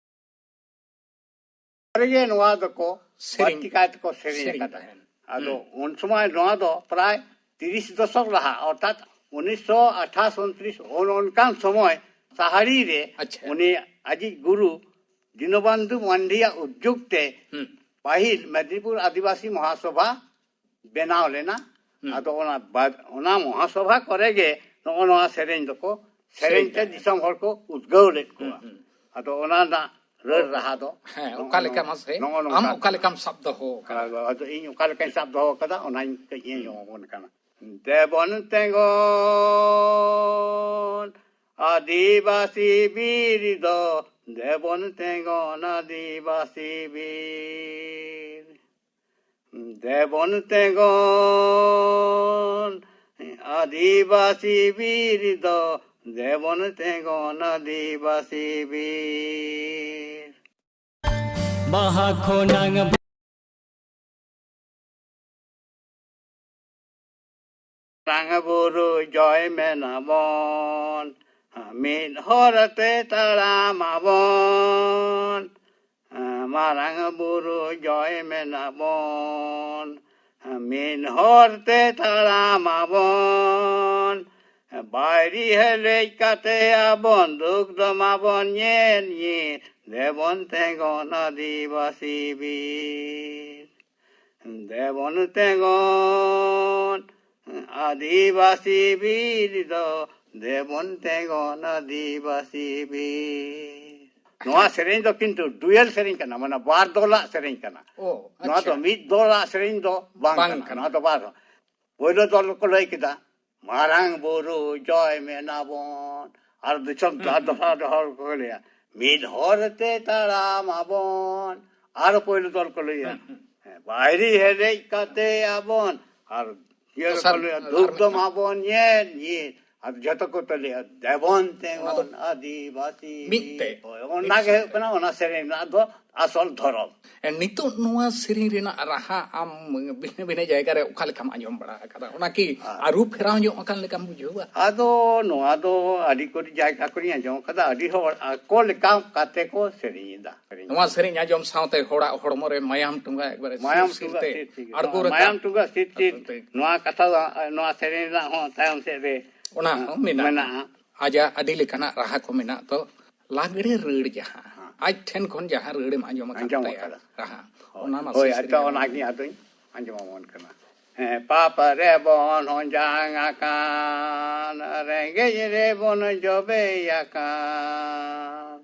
ᱨᱮᱜᱮ ᱱᱚᱣᱟ ᱫᱚᱠᱚ ᱥᱮᱨᱮᱧ, ᱵᱟᱹᱲᱛᱤ ᱠᱟᱭ ᱛᱮᱠᱚ ᱥᱮᱨᱮᱧ ᱥᱮᱨᱮᱧ ᱟᱠᱟᱫᱟ᱾ ᱛᱟᱦᱮᱱ᱾ ᱟᱫᱚ ᱦᱩᱸ᱾ ᱩᱱ ᱥᱚᱢᱚᱭ ᱱᱚᱣᱟ ᱫᱚ ᱯᱨᱟᱭ ᱛᱤᱨᱤᱥ ᱫᱚᱥᱚᱠ ᱞᱟᱦᱟ, ᱚᱨᱛᱷᱟᱛ ᱩᱱᱤᱥᱥᱚ ᱟᱴᱷᱟᱥ ᱩᱱᱛᱨᱤᱥ, ᱚᱱ-, ᱚᱱᱠᱟᱱ ᱥᱚᱢᱚᱭ ᱥᱟᱦᱟᱲᱤ ᱨᱮ ᱟᱪᱪᱷᱟ᱾ ᱩᱱᱤ ᱟᱡᱤᱡ ᱜᱩᱨᱩ ᱫᱤᱱᱚᱵᱚᱱᱫᱷᱩ ᱢᱟᱱᱰᱤᱭᱟᱜ ᱩᱫᱽᱡᱳᱜᱽ ᱛᱮ ᱦᱩᱸ᱾ ᱯᱟᱹᱦᱤᱞ ᱢᱮᱫᱽᱱᱤᱯᱩᱨ ᱟᱹᱫᱤᱵᱟᱹᱥᱤ ᱢᱚᱦᱟᱥᱚᱵᱷᱟ ᱵᱮᱱᱟᱣ ᱞᱮᱱᱟ᱾ ᱦᱩᱸ᱾ ᱟᱫᱚ ᱚᱱᱟ ᱵᱟᱫ-, ᱚᱱᱟ ᱢᱚᱦᱟᱥᱚᱵᱷᱟ ᱠᱚᱨᱮ ᱜᱮ ᱱᱚᱜᱼᱚ ᱱᱚᱣᱟ ᱥᱮᱨᱮᱧ ᱫᱚᱠᱚ ᱥᱮᱨᱮᱧ ᱥᱮᱨᱮᱧ ᱛᱮ ᱛᱟᱦᱮᱸᱫ᱾ ᱫᱤᱥᱚᱢ ᱦᱚᱲ ᱠᱚ ᱩᱫᱽᱜᱟᱹᱣ ᱞᱮᱫ ᱠᱚᱣᱟ᱾ ᱦᱩᱸ, ᱦᱩᱸ᱾ ᱟᱫᱚ ᱚᱱᱟ ᱨᱮᱱᱟᱜ ᱨᱟᱹᱲ ᱨᱟᱦᱟ ᱫᱚ᱾ ᱦᱮᱸ, ᱱᱚᱜᱼᱚ ᱚᱠᱟ ᱞᱮᱠᱟ ᱱᱚᱝ-, ᱢᱟᱥᱮ? ᱱᱚᱜᱼᱚ ᱟᱢ ᱱᱚᱝᱠᱟ ᱚᱠᱟ ᱠᱟᱱᱟ᱾ ᱞᱮᱠᱟᱢ ᱥᱟᱵ ᱫᱚᱦᱚ ᱟᱠᱟᱫᱟ? ᱟᱫᱚ, ᱟᱫᱚ ᱤᱧ ᱚᱠᱟ ᱞᱮᱠᱟᱧ ᱥᱟᱵ ᱫᱚᱦᱚ ᱟᱠᱟᱫᱟ, ᱚᱱᱟᱧ ᱠᱟᱹᱡ ᱤᱧ ᱟᱸᱡᱚᱢ ᱟᱵᱚᱱ ᱠᱟᱱᱟ᱾ ᱫᱮᱵᱚᱱ ᱛᱮᱸᱜᱚᱱ ᱟᱹᱫᱤᱵᱟᱹᱥᱤ ᱵᱤᱨ ᱫᱚ, ᱫᱮᱵᱚᱱ ᱛᱮᱸᱜᱚᱱ ᱟᱹᱫᱤᱵᱟᱹᱥᱤ ᱵᱤᱨ᱾ ᱫᱮᱵᱚᱱ ᱛᱮᱸᱜᱚᱱ ᱟᱹᱫᱤᱵᱟᱹᱥᱤ ᱵᱤᱨ ᱫᱚ, ᱫᱮᱵᱚᱱ ᱛᱮᱸᱜᱚᱱ ᱟᱹᱫᱤᱵᱟᱹᱥᱤ ᱵᱤᱨ᱾ ᱵᱟᱦᱟ ᱠᱷᱚᱱᱟᱝ ᱢᱟᱨᱟᱝ ᱵᱩᱨᱩ ᱡᱚᱭ ᱢᱮᱱᱟᱵᱚᱱ, ᱢᱤᱫ ᱦᱚᱨ ᱛᱮ ᱛᱟᱲᱟᱢ ᱟᱵᱚᱱ᱾ ᱢᱟᱨᱟᱝ ᱵᱩᱨᱩ ᱡᱚᱭ ᱢᱮᱱᱟᱵᱚᱱ, ᱢᱤᱫ ᱦᱚᱨ ᱛᱮ ᱛᱟᱲᱟᱢ ᱟᱵᱚᱱ᱾ ᱵᱟᱭᱨᱤ ᱦᱮᱞᱮᱡ ᱠᱟᱛᱮ ᱟᱵᱚᱱ ᱫᱩᱠ ᱫᱚ ᱢᱟᱵᱚᱱ ᱧᱮᱞ ᱧᱮᱞ᱾ ᱫᱮᱵᱚᱱ ᱛᱮᱸᱜᱚᱱ ᱟᱹᱫᱤᱵᱟᱹᱥᱤ ᱵᱤᱨ᱾ ᱫᱮᱵᱚᱱ ᱛᱮᱸᱜᱚᱱ ᱟᱹᱫᱤᱵᱟᱹᱥᱤ ᱵᱤᱨ ᱫᱚ, ᱫᱮᱵᱚᱱ ᱛᱮᱸᱜᱚᱱ ᱟᱹᱫᱤᱵᱟᱹᱥᱤ ᱵᱤᱨ᱾ ᱱᱚᱣᱟ ᱥᱮᱨᱮᱧ ᱫᱚ ᱠᱤᱱᱛᱩ ᱰᱩᱭᱮᱞ ᱥᱮᱨᱮᱧ ᱠᱟᱱᱟ, ᱢᱟᱱᱮ ᱵᱟᱨ ᱫᱚᱞᱟᱜ ᱥᱮᱨᱮᱧ ᱠᱟᱱᱟ᱾ ᱚ, ᱱᱚᱣᱟ ᱫᱚ ᱟᱪᱪᱷᱟ᱾ ᱢᱤᱫ ᱫᱚᱞᱟᱜ ᱥᱮᱨᱮᱧ ᱫᱚ ᱵᱟᱝ ᱵᱟᱝ ᱠᱟᱱᱟ᱾ ᱠᱟᱱᱟ᱾ ᱱᱚᱣᱟ ᱫᱚ ᱵᱟᱨ, ᱯᱳᱭᱞᱳ ᱫᱚᱞ ᱠᱚ ᱞᱟᱹᱭ ᱠᱮᱫᱟ, ᱢᱟᱨᱟᱝ ᱵᱩᱨᱩ ᱡᱚᱭ ᱢᱮᱱᱟᱵᱚᱱ᱾ ᱟᱨ ᱫᱤᱥᱚᱢ ᱦᱩᱸ, ᱟᱨ ᱦᱩᱸ᱾ ᱫᱚᱥᱟᱨ ᱦᱚᱲ ᱠᱚ ᱞᱟᱹᱭᱟ, ᱢᱤᱫ ᱦᱚᱨ ᱛᱮ ᱛᱟᱲᱟᱢ ᱟᱵᱚᱱ᱾ ᱟᱨ ᱯᱳᱭᱞᱳ ᱫᱚᱞ ᱠᱚ ᱞᱟᱹᱭᱟ, ᱦᱩᱸ, ᱦᱩᱸ᱾ ᱦᱮᱸ, ᱵᱟᱭᱨᱤ ᱦᱮᱞᱮᱡ ᱠᱟᱛᱮ ᱟᱵᱚᱱ᱾ ᱟᱨ ᱤᱭᱟᱹ ᱫᱚᱥᱟᱨ ᱨᱮᱠᱚ ᱞᱟᱹᱭᱟ, ᱟᱨ ᱫᱩᱠ ᱫᱚ ᱢᱤᱫᱴᱟᱝ᱾ ᱢᱟᱵᱚᱱ ᱧᱮᱞ ᱧᱮᱞ᱾ ᱟᱨ ᱡᱷᱚᱛᱚ ᱠᱚ ᱛᱟᱞᱮᱭᱟ, ᱫᱮᱵᱚᱱ ᱚᱱᱟ ᱫᱚ ᱛᱮᱸᱜᱚᱱ ᱟᱹᱫᱤᱵᱟᱹᱥᱤ᱾ ᱢᱤᱫ ᱛᱮ᱾ ᱦᱳᱭ, ᱢᱤᱫ ᱚᱱᱟ ᱜᱮ ᱥᱟᱶᱛᱮ᱾ ᱦᱩᱭᱩᱜ ᱠᱟᱱᱟ ᱚᱱᱟ ᱥᱮᱨᱮᱧ ᱨᱮᱱᱟᱜ ᱫᱚ ᱟᱥᱚᱞ ᱫᱷᱚᱨᱚᱢ᱾ ᱮ, ᱱᱤᱛᱚᱜ ᱱᱚᱣᱟ ᱥᱮᱨᱮᱧ ᱨᱮᱱᱟᱜ ᱨᱟᱦᱟ ᱟᱢ ᱵᱷᱤᱱᱟᱹ ᱵᱷᱤᱱᱟᱹ ᱡᱟᱭᱜᱟ ᱨᱮ ᱚᱠᱟ ᱞᱮᱠᱟᱢ ᱟᱸᱡᱚᱢ ᱵᱟᱲᱟ ᱟᱠᱟᱫᱟ? ᱚᱱᱟ ᱠᱤ ᱟᱨ ᱟᱹᱨᱩ ᱯᱷᱮᱨᱟᱣ ᱧᱚᱜ ᱟᱠᱟᱱ ᱞᱮᱠᱟᱢ ᱵᱩᱡᱷᱟᱹᱣᱟ? ᱟᱫᱚ ᱱᱚᱣᱟ ᱫᱚ ᱟᱹᱰᱤ ᱠᱚ ᱡᱟᱭᱜᱟ ᱠᱚᱨᱮᱧ ᱟᱸᱡᱚᱢ ᱟᱠᱟᱫᱟ, ᱟᱹᱰᱤ ᱦᱚᱲ ᱟᱠᱚ ᱞᱮᱠᱟ ᱠᱟᱛᱮ ᱠᱚ ᱥᱮᱨᱮᱧ ᱮᱫᱟ᱾ ᱱᱚᱣᱟ ᱥᱮᱨᱮᱧ ᱟᱸᱡᱚᱢ ᱥᱟᱶᱛᱮ ᱦᱚᱲᱟᱜ ᱦᱚᱲᱢᱚ ᱨᱮ ᱢᱟᱭᱟᱢ ᱴᱩᱸᱜᱟ ᱮᱠᱵᱟᱨᱮ ᱢᱟᱭᱟᱢ ᱥᱤᱨ ᱥᱤᱨ ᱴᱩᱸᱜᱟ ᱛᱮ ᱥᱤᱨ ᱥᱤᱨ᱾ ᱟᱬᱜᱚ ᱨᱟᱠᱟᱵ᱾ ᱢᱟᱭᱟᱢ ᱴᱩᱸᱜᱟ ᱥᱤᱨ ᱥᱤᱨ᱾ ᱟᱬᱜᱚ ᱛᱮ᱾ ᱱᱚᱣᱟ ᱠᱟᱛᱷᱟ ᱫᱚ, ᱱᱚᱣᱟ ᱥᱮᱨᱮᱧ ᱨᱮᱱᱟᱜ ᱦᱚᱸ ᱛᱟᱭᱚᱢ ᱥᱮᱫ ᱨᱮ, ᱚᱱᱟ ᱦᱚᱸ ᱢᱮᱱᱟᱜᱼᱟ᱾ ᱢᱮᱱᱟᱜᱼᱟ᱾ ᱟᱡᱟᱜ ᱟᱹᱰᱤ ᱞᱮᱠᱟᱱᱟᱜ ᱨᱟᱦᱟ ᱠᱚ ᱢᱮᱱᱟᱜ ᱫᱚ, ᱞᱟᱜᱽᱲᱮ ᱨᱟᱹᱲ ᱡᱟᱦᱟᱸ, ᱦᱮᱸ᱾ ᱟᱡ ᱴᱷᱮᱱ ᱠᱷᱚᱱ ᱡᱟᱦᱟᱸ ᱨᱟᱹᱲ ᱮᱢ ᱟᱸᱡᱚᱢ ᱟᱠᱟᱫ ᱟᱸᱡᱚᱢ ᱛᱟᱭᱟ, ᱟᱠᱟᱫᱟ᱾ ᱨᱟᱦᱟ, ᱦᱳᱭ᱾ ᱚᱱᱟ ᱢᱟᱥᱮ ᱦᱳᱭ, ᱥᱮᱨᱮᱧ ᱟᱪᱪᱷᱟ, ᱟᱵᱚᱱ ᱚᱱᱟ ᱢᱮ᱾ ᱜᱮ ᱟᱫᱚᱧ ᱟᱸᱡᱚᱢ ᱟᱵᱚᱱ ᱠᱟᱱᱟ᱾ ᱦᱮᱸ, ᱯᱟᱯ ᱨᱮᱵᱚᱱ ᱦᱚᱸᱡᱟᱝ ᱟᱠᱟᱱ, ᱨᱮᱸᱜᱮᱡ ᱨᱮᱵᱚᱱ ᱡᱚᱵᱮ ᱟᱠᱟᱱ᱾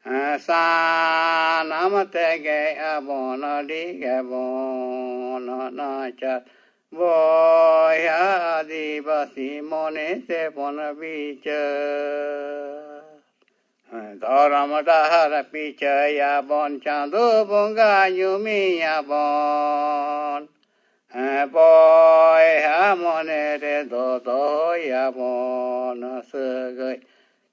ᱥᱟᱱᱟᱢ ᱛᱮᱜᱮ ᱟᱵᱚᱱ ᱟᱹᱰᱤ ᱜᱮᱵᱚᱱ ᱱᱟᱪᱟᱨ᱾ ᱵᱚᱭᱦᱟ ᱟᱹᱫᱤᱵᱟᱹᱥᱤ ᱢᱚᱱᱮ ᱛᱮᱵᱚᱱ ᱵᱤᱪᱟᱹᱨ᱾ ᱫᱷᱚᱨᱚᱢ ᱰᱟᱦᱟᱨ ᱯᱤᱪᱷᱟᱹᱭᱟᱵᱚᱱ, ᱪᱟᱸᱫᱳ ᱵᱚᱸᱜᱟ ᱧᱩᱢᱮᱭᱟᱵᱚᱱ᱾ ᱵᱚᱭᱦᱟ ᱢᱚᱱᱮ ᱨᱮᱫᱚ ᱫᱚᱦᱚᱭᱟᱵᱚᱱ ᱥᱟᱹᱜᱟᱹᱭ,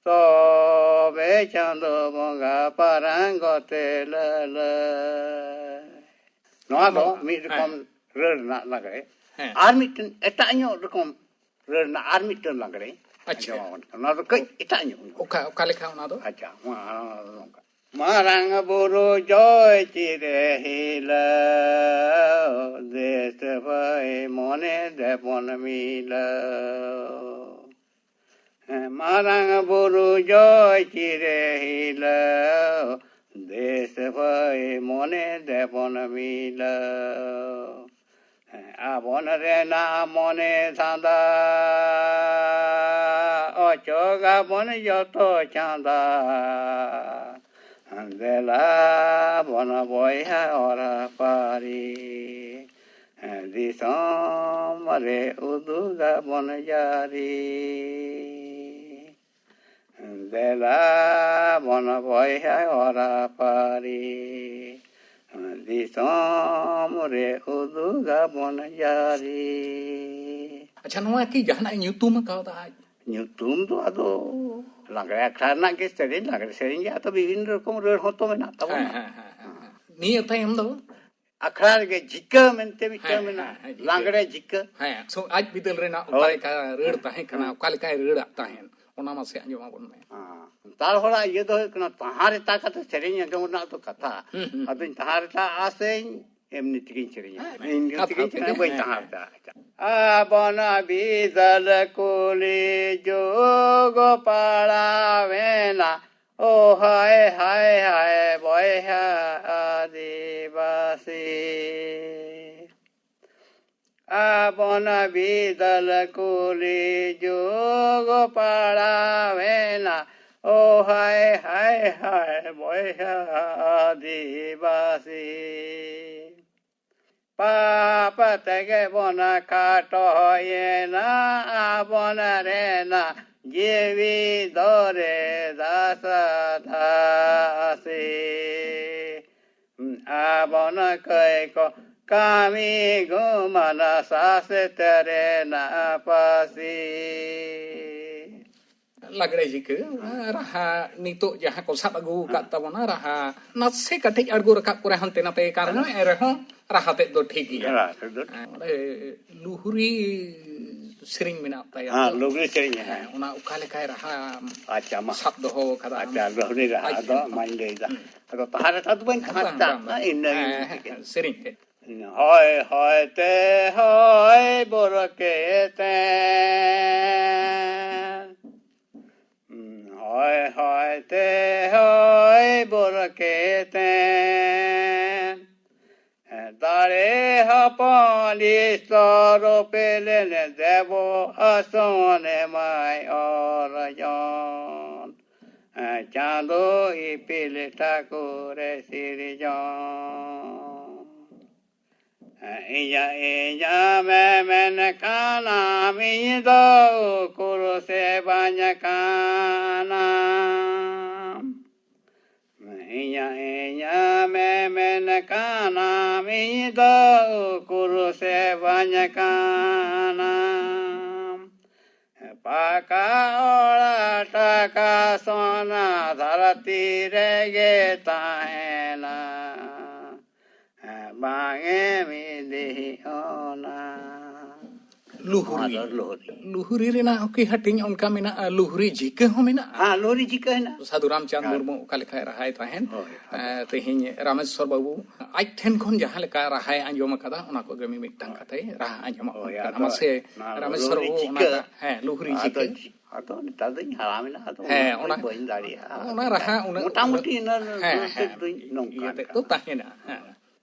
ᱛᱚᱵᱮ ᱪᱟᱸᱫᱳ ᱵᱚᱸᱜᱟ ᱯᱟᱨᱟᱝ ᱜᱚᱛᱮ ᱞᱟᱹᱞᱟᱹᱭ᱾ ᱱᱚᱣᱟ ᱫᱚ ᱢᱤᱫ ᱨᱚᱠᱚᱢ ᱨᱟᱹᱲ ᱨᱮᱱᱟᱜ ᱞᱟᱜᱽᱲᱮ᱾ ᱦᱮᱸ᱾ ᱟᱨ ᱢᱤᱫᱴᱮᱱ ᱮᱴᱟᱜ ᱧᱚᱜ ᱨᱚᱠᱚᱢ ᱨᱟᱹᱲ ᱨᱮᱱᱟᱜ ᱟᱨ ᱢᱤᱫᱴᱮᱱ ᱞᱟᱜᱽᱲᱮ ᱟᱪᱪᱷᱟ᱾ ᱟᱸᱡᱚᱢ ᱟᱵᱚᱱ ᱠᱟᱱᱟ᱾ ᱱᱚᱣᱟ ᱫᱚ ᱠᱟᱹᱡ ᱮᱴᱟᱜ ᱧᱚᱜ ᱧᱚᱜ᱾ ᱚᱠᱟ, ᱚᱠᱟ ᱞᱮᱠᱟ ᱚᱱᱟ ᱫᱚ? ᱟᱪᱪᱷᱟ, ᱱᱚᱣᱟ ᱱᱚᱝᱠᱟ᱾ ᱢᱟᱨᱟᱝ ᱵᱩᱨᱩ ᱡᱚᱭ ᱪᱤᱨᱮ ᱦᱤᱞᱟᱹᱣ, ᱫᱮᱥ ᱵᱷᱟᱹᱭ ᱢᱚᱱᱮ ᱫᱮᱵᱚᱱ ᱢᱤᱞᱟᱹᱣ᱾ ᱢᱟᱨᱟᱝ ᱵᱩᱨᱩ ᱡᱚᱭ ᱪᱤᱨᱮ ᱦᱤᱞᱟᱹᱣ, ᱫᱮᱥ ᱵᱷᱟᱹᱭ ᱢᱚᱱᱮ ᱫᱮᱵᱚᱱ ᱢᱤᱞᱟᱹᱣ᱾ ᱟᱵᱚᱱ ᱨᱮᱱᱟᱜ ᱢᱚᱱᱮ ᱫᱷᱟᱸᱫᱟ ᱚᱪᱚᱜᱟᱵᱚᱱ ᱡᱚᱛᱚ ᱪᱟᱸᱫᱟ᱾ ᱫᱮᱞᱟ ᱵᱚᱱ ᱵᱚᱭᱦᱟ ᱚᱨ ᱯᱟᱹᱨᱤ, ᱫᱤᱥᱚᱢ ᱨᱮ ᱩᱫᱩᱜᱟᱵᱚᱱ ᱡᱟᱹᱨᱤ᱾ ᱫᱮᱞᱟ ᱵᱚᱱ ᱵᱚᱭᱦᱟ ᱚᱨ ᱯᱟᱹᱨᱤ, ᱫᱤᱥᱚᱢ ᱨᱮ ᱩᱫᱩᱜᱟᱵᱚᱱ ᱡᱟᱹᱨᱤ᱾ ᱟᱪᱪᱷᱟ, ᱱᱚᱣᱟ ᱠᱤ ᱡᱟᱦᱟᱱᱟᱜ ᱮ ᱧᱩᱛᱩᱢ ᱟᱠᱟᱣᱫᱟ ᱟᱡ? ᱧᱩᱛᱩᱢ ᱫᱚ ᱟᱫᱚ ᱞᱟᱜᱽᱲᱮ ᱟᱠᱷᱲᱟ ᱨᱮᱱᱟᱜ ᱜᱮ ᱥᱮᱨᱮᱧ, ᱞᱟᱜᱽᱲᱮ ᱥᱮᱨᱮᱧ ᱜᱮ, ᱟᱫᱚ ᱵᱤᱵᱷᱤᱱᱱᱚ ᱨᱚᱠᱚᱢ ᱨᱟᱹᱲ ᱦᱚᱸᱛᱚ ᱢᱮᱱᱟᱜ ᱛᱟᱵᱚᱱᱟ᱾ ᱦᱮᱸ, ᱦᱮᱸ, ᱦᱮᱸ, ᱦᱮᱸ, ᱦᱮᱸ᱾ ᱱᱤᱭᱟᱹ ᱛᱟᱭᱚᱢ ᱫᱚ? ᱟᱠᱷᱲᱟ ᱨᱮᱜᱮ ᱡᱷᱤᱠᱟᱹ ᱢᱮᱱᱛᱮ ᱢᱤᱫᱴᱟᱝ ᱦᱮᱸ, ᱢᱮᱱᱟᱜᱼᱟ᱾ ᱦᱮᱸ, ᱦᱮᱸ, ᱡᱷᱤᱠᱟᱹ᱾ ᱞᱟᱜᱽᱲᱮ ᱡᱷᱤᱠᱟᱹ᱾ ᱦᱮᱸ, ᱥᱚ-, ᱟᱡ ᱵᱤᱫᱟᱹᱞ ᱨᱮᱱᱟᱜ ᱚᱠᱟ ᱦᱳᱭ᱾ ᱞᱮᱠᱟ ᱨᱟᱹᱲ ᱛᱟᱦᱮᱸ ᱠᱟᱱᱟ, ᱦᱮᱸ᱾ ᱚᱠᱟ ᱞᱮᱠᱟᱭ ᱨᱟᱹᱲᱟᱜ ᱛᱟᱦᱮᱸᱫ, ᱚᱱᱟ ᱢᱟᱥᱮ ᱟᱸᱡᱚᱢ ᱟᱵᱚᱱ ᱢᱮ᱾ ᱦᱮᱸ᱾ ᱥᱟᱱᱛᱟᱲ ᱦᱚᱲᱟᱜ ᱤᱭᱟᱹ ᱫᱚ ᱦᱩᱭᱩᱜ ᱠᱟᱱᱟ, ᱛᱟᱦᱟᱸ ᱨᱮᱛᱟ ᱠᱟᱛᱮ ᱥᱮᱨᱮᱧ ᱟᱸᱡᱚᱢ ᱨᱮᱱᱟᱜ ᱫᱚ ᱠᱟᱛᱷᱟ᱾ ᱦᱩᱸ, ᱦᱩᱸ, ᱟᱫᱚᱧ ᱦᱩᱸ᱾ ᱛᱟᱦᱟᱸ ᱨᱮᱛᱟ ᱟᱥᱮᱧ ᱮᱢᱱᱤ ᱛᱮᱜᱮᱧ ᱥᱮᱨᱮᱧᱟ᱾ ᱦᱮᱸ, ᱤᱧ ᱠᱟᱛᱷᱟ ᱛᱮᱜᱮᱧ ᱛᱮᱜᱮ, ᱥᱮᱨᱮᱧᱟ, ᱵᱟᱹᱧ ᱦᱮᱸ, ᱛᱟᱦᱟᱸ ᱦᱮᱸ᱾ ᱨᱮᱛᱟ᱾ ᱟᱪᱪᱷᱟ᱾ ᱟᱵᱚᱱ ᱵᱤᱫᱟᱹᱞ ᱠᱩᱞᱤ ᱡᱩᱜᱽ ᱯᱟᱲᱟᱣᱮᱱᱟ, ᱳ ᱦᱟᱭ ᱦᱟᱭ ᱦᱟᱭ ᱵᱚᱭᱦᱟ ᱟᱹᱫᱤᱵᱟᱹᱥᱤ᱾ ᱟᱵᱚᱱ ᱵᱤᱫᱟᱹᱞ ᱠᱩᱞᱤ ᱡᱩᱜᱽ ᱯᱟᱲᱟᱣᱮᱱᱟ, ᱳ ᱦᱟᱭ ᱦᱟᱭ ᱦᱟᱭ ᱵᱚᱭᱦᱟ ᱟᱹᱫᱤᱵᱟᱹᱥᱤ, ᱯᱟᱯ ᱛᱮᱜᱮ ᱵᱚᱱ ᱠᱷᱟᱴᱚᱭᱮᱱᱟ, ᱟᱵᱚᱱ ᱨᱮᱱᱟᱜ ᱡᱤᱣᱤ ᱫᱚᱨᱮ ᱫᱟᱥᱟ ᱫᱟᱥᱤ᱾ ᱟᱵᱚᱱ ᱠᱟᱹᱭ ᱠᱚ ᱠᱟᱹᱢᱤ ᱜᱩᱢᱟᱱᱟ ᱥᱟᱥᱮᱛ ᱨᱮᱱᱟᱜ ᱯᱟᱹᱥᱤ᱾ ᱞᱟᱜᱽᱲᱮ ᱡᱤᱠᱟᱹ, ᱨᱟᱦᱟ ᱱᱤᱛᱚᱜ ᱡᱟᱦᱟᱸ ᱠᱚ ᱥᱟᱵ ᱟᱹᱜᱩ ᱟᱠᱟᱫ ᱛᱟᱵᱚᱱᱟ, ᱨᱟᱦᱟ ᱱᱟᱥᱮ ᱠᱟᱹᱴᱤᱡ ᱟᱬᱜᱚ ᱨᱟᱠᱟᱵ ᱠᱚᱨᱮ ᱦᱟᱱᱛᱮ ᱱᱟᱛᱮ ᱠᱟᱱ ᱨᱮᱦᱚᱸ, ᱮᱱ ᱨᱮᱦᱚᱸ ᱨᱟᱦᱟ ᱛᱮᱫ ᱫᱚ ᱴᱷᱤᱠ ᱜᱮᱭᱟ᱾ ᱨᱟᱦᱟ ᱛᱮᱫ ᱫᱚ ᱴᱷᱤᱠ᱾ ᱦᱮᱸ, ᱚᱸᱰᱮ ᱞᱩᱦᱨᱤ ᱥᱮᱨᱮᱧ ᱢᱮᱱᱟᱜ ᱛᱟᱭᱟ ᱦᱮᱸ, ᱛᱚ? ᱞᱩᱦᱨᱤ ᱥᱮᱨᱮᱧ, ᱦᱮᱸ᱾ ᱦᱮᱸ, ᱚᱱᱟ ᱚᱠᱟ ᱞᱮᱠᱟᱭ ᱨᱟᱦᱟ ᱟᱪᱪᱷᱟ, ᱢᱟ᱾ ᱥᱟᱵ ᱫᱚᱦᱚ ᱠᱟᱫᱟ? ᱟᱪᱪᱷᱟ, ᱞᱩᱦᱨᱤ ᱨᱟᱦᱟ ᱟᱡ ᱫᱚ ᱴᱷᱮᱱ ᱠᱷᱚᱱ᱾ ᱢᱟᱧ ᱞᱟᱹᱭᱫᱟ᱾ ᱦᱩᱸ᱾ ᱟᱫᱚ ᱛᱟᱦᱞᱮ ᱛᱟᱫ ᱵᱟᱹᱧ ᱵᱟᱝ, ᱠᱷᱟᱴᱟ ᱵᱟᱝ, ᱵᱟᱝ᱾ ᱤᱱᱟᱹ ᱦᱮᱸ, ᱤᱱᱟᱹ ᱦᱮᱸ, ᱛᱮᱜᱮ᱾ ᱦᱮᱸ, ᱥᱮᱨᱮᱧ ᱛᱮ᱾ ᱦᱚᱭ ᱦᱚᱭ ᱛᱮ ᱦᱚᱭ ᱵᱚᱨᱚ ᱠᱮᱛᱮ᱾ ᱦᱚᱭ ᱦᱚᱭ ᱛᱮ ᱦᱚᱭ ᱵᱚᱨᱚ ᱠᱮᱛᱮ᱾ ᱫᱟᱲᱮ ᱦᱚᱯᱚᱱ ᱤᱥᱚᱨ ᱯᱮᱞᱮᱱ ᱫᱮᱵᱚ ᱟᱥᱚᱱ ᱮᱢᱟᱭ ᱚᱨᱡᱚᱱ᱾ ᱪᱟᱸᱫᱚ ᱤᱯᱤᱞ ᱴᱷᱟᱹᱠᱩᱨᱮ ᱥᱤᱨᱡᱚᱱ᱾ ᱤᱧᱟᱹᱜ, ᱤᱧᱟᱹᱜ ᱢᱮ ᱢᱮᱱ ᱠᱟᱱᱟᱢ, ᱤᱧ ᱫᱚ ᱩᱠᱩᱨ ᱥᱮ ᱵᱟᱧ ᱠᱟᱱᱟᱢ᱾ ᱤᱧᱟᱹᱜ, ᱤᱧᱟᱹᱜ ᱢᱮ ᱢᱮᱱ ᱠᱟᱱᱟᱢ, ᱤᱧ ᱫᱚ ᱩᱠᱩᱨ ᱥᱮ ᱵᱟᱧ ᱠᱟᱱᱟᱢ᱾ ᱯᱟᱠᱟ ᱚᱲᱟᱜ ᱴᱟᱠᱟ ᱥᱚᱱᱟ ᱫᱷᱟᱹᱨᱛᱤ ᱨᱮᱜᱮ ᱛᱟᱦᱮᱱᱟ᱾ ᱵᱟᱝ ᱮᱢ ᱤᱫᱤ ᱚᱱᱟ᱾ ᱞᱩᱦᱨᱤ᱾ ᱱᱚᱣᱟ ᱫᱚ ᱞᱩᱦᱨᱤ᱾ ᱞᱩᱦᱨᱤ ᱨᱮᱱᱟᱜ ᱦᱚᱸ ᱠᱤ ᱦᱟᱹᱴᱤᱧ ᱚᱱᱠᱟ ᱢᱮᱱᱟᱜᱼᱟ? ᱞᱩᱦᱨᱤ ᱡᱷᱤᱠᱟᱹ ᱦᱚᱸ ᱢᱮᱱᱟᱜᱼᱟ? ᱦᱮᱸ, ᱞᱩᱦᱨᱤ ᱡᱷᱤᱠᱟᱹ ᱦᱮᱱᱟᱜᱼᱟ᱾ ᱥᱟᱹᱫᱷᱩ ᱨᱟᱢᱪᱟᱸᱫᱽ ᱦᱮᱸ᱾ ᱢᱩᱨᱢᱩ ᱚᱠᱟ ᱞᱮᱠᱟᱭ ᱨᱟᱦᱟᱭ ᱛᱟᱦᱮᱸᱫ᱾ ᱦᱳᱭ᱾ ᱮᱸ, ᱛᱮᱦᱮᱧ ᱨᱟᱢᱮᱥᱣᱚᱨ ᱵᱟᱹᱵᱩ ᱟᱡ ᱴᱷᱮᱱ ᱠᱷᱚᱱ ᱡᱟᱦᱟᱸ ᱞᱮᱠᱟ ᱨᱟᱦᱟᱭ ᱟᱸᱡᱚᱢ ᱟᱠᱟᱫᱟ, ᱚᱱᱟ ᱠᱚᱜᱮ ᱢᱤᱢᱤᱫᱴᱟᱝ ᱠᱟᱛᱷᱟᱭ ᱨᱟᱦᱟ ᱟᱸᱡᱚᱢᱟᱜ ᱦᱳᱭ, ᱵᱚᱱ ᱠᱟᱱᱟ᱾ ᱟᱫᱚ ᱢᱟᱥᱮ ᱱᱚᱣᱟ ᱨᱟᱢᱮᱥᱣᱚᱨ ᱞᱩᱦᱨᱤ ᱵᱟᱹᱵᱩ ᱚᱱᱟ ᱡᱷᱤᱠᱟᱹ᱾ ᱨᱟ-, ᱦᱮᱸ, ᱞᱩᱦᱨᱤ ᱟᱫᱚ ᱡᱷᱤᱠᱟᱹ᱾ ᱡᱷᱤ-, ᱟᱫᱚ ᱱᱮᱛᱟᱨ ᱫᱚᱧ ᱦᱟᱲᱟᱢ ᱮᱱᱟ, ᱟᱫᱚ ᱦᱮᱸ, ᱩᱱᱟᱹᱜ ᱫᱚ ᱚᱱᱟ, ᱵᱟᱹᱧ ᱫᱟᱲᱮᱭᱟᱜᱼᱟ᱾ ᱚᱱᱟ ᱨᱟᱦᱟ ᱩᱱᱟᱹᱜ, ᱢᱚᱴᱟᱢᱩᱴᱤ ᱩᱱᱟᱹᱜ ᱤᱱᱟᱹ ᱦᱮᱸ, ᱛᱮᱫ ᱦᱮᱸ, ᱫᱚᱧ ᱱᱚᱝᱠᱟᱱ ᱤᱭᱟᱹ ᱛᱮᱫ ᱠᱟᱱᱟ᱾ ᱫᱚ ᱛᱟᱦᱮᱱᱟ, ᱦᱮᱸ᱾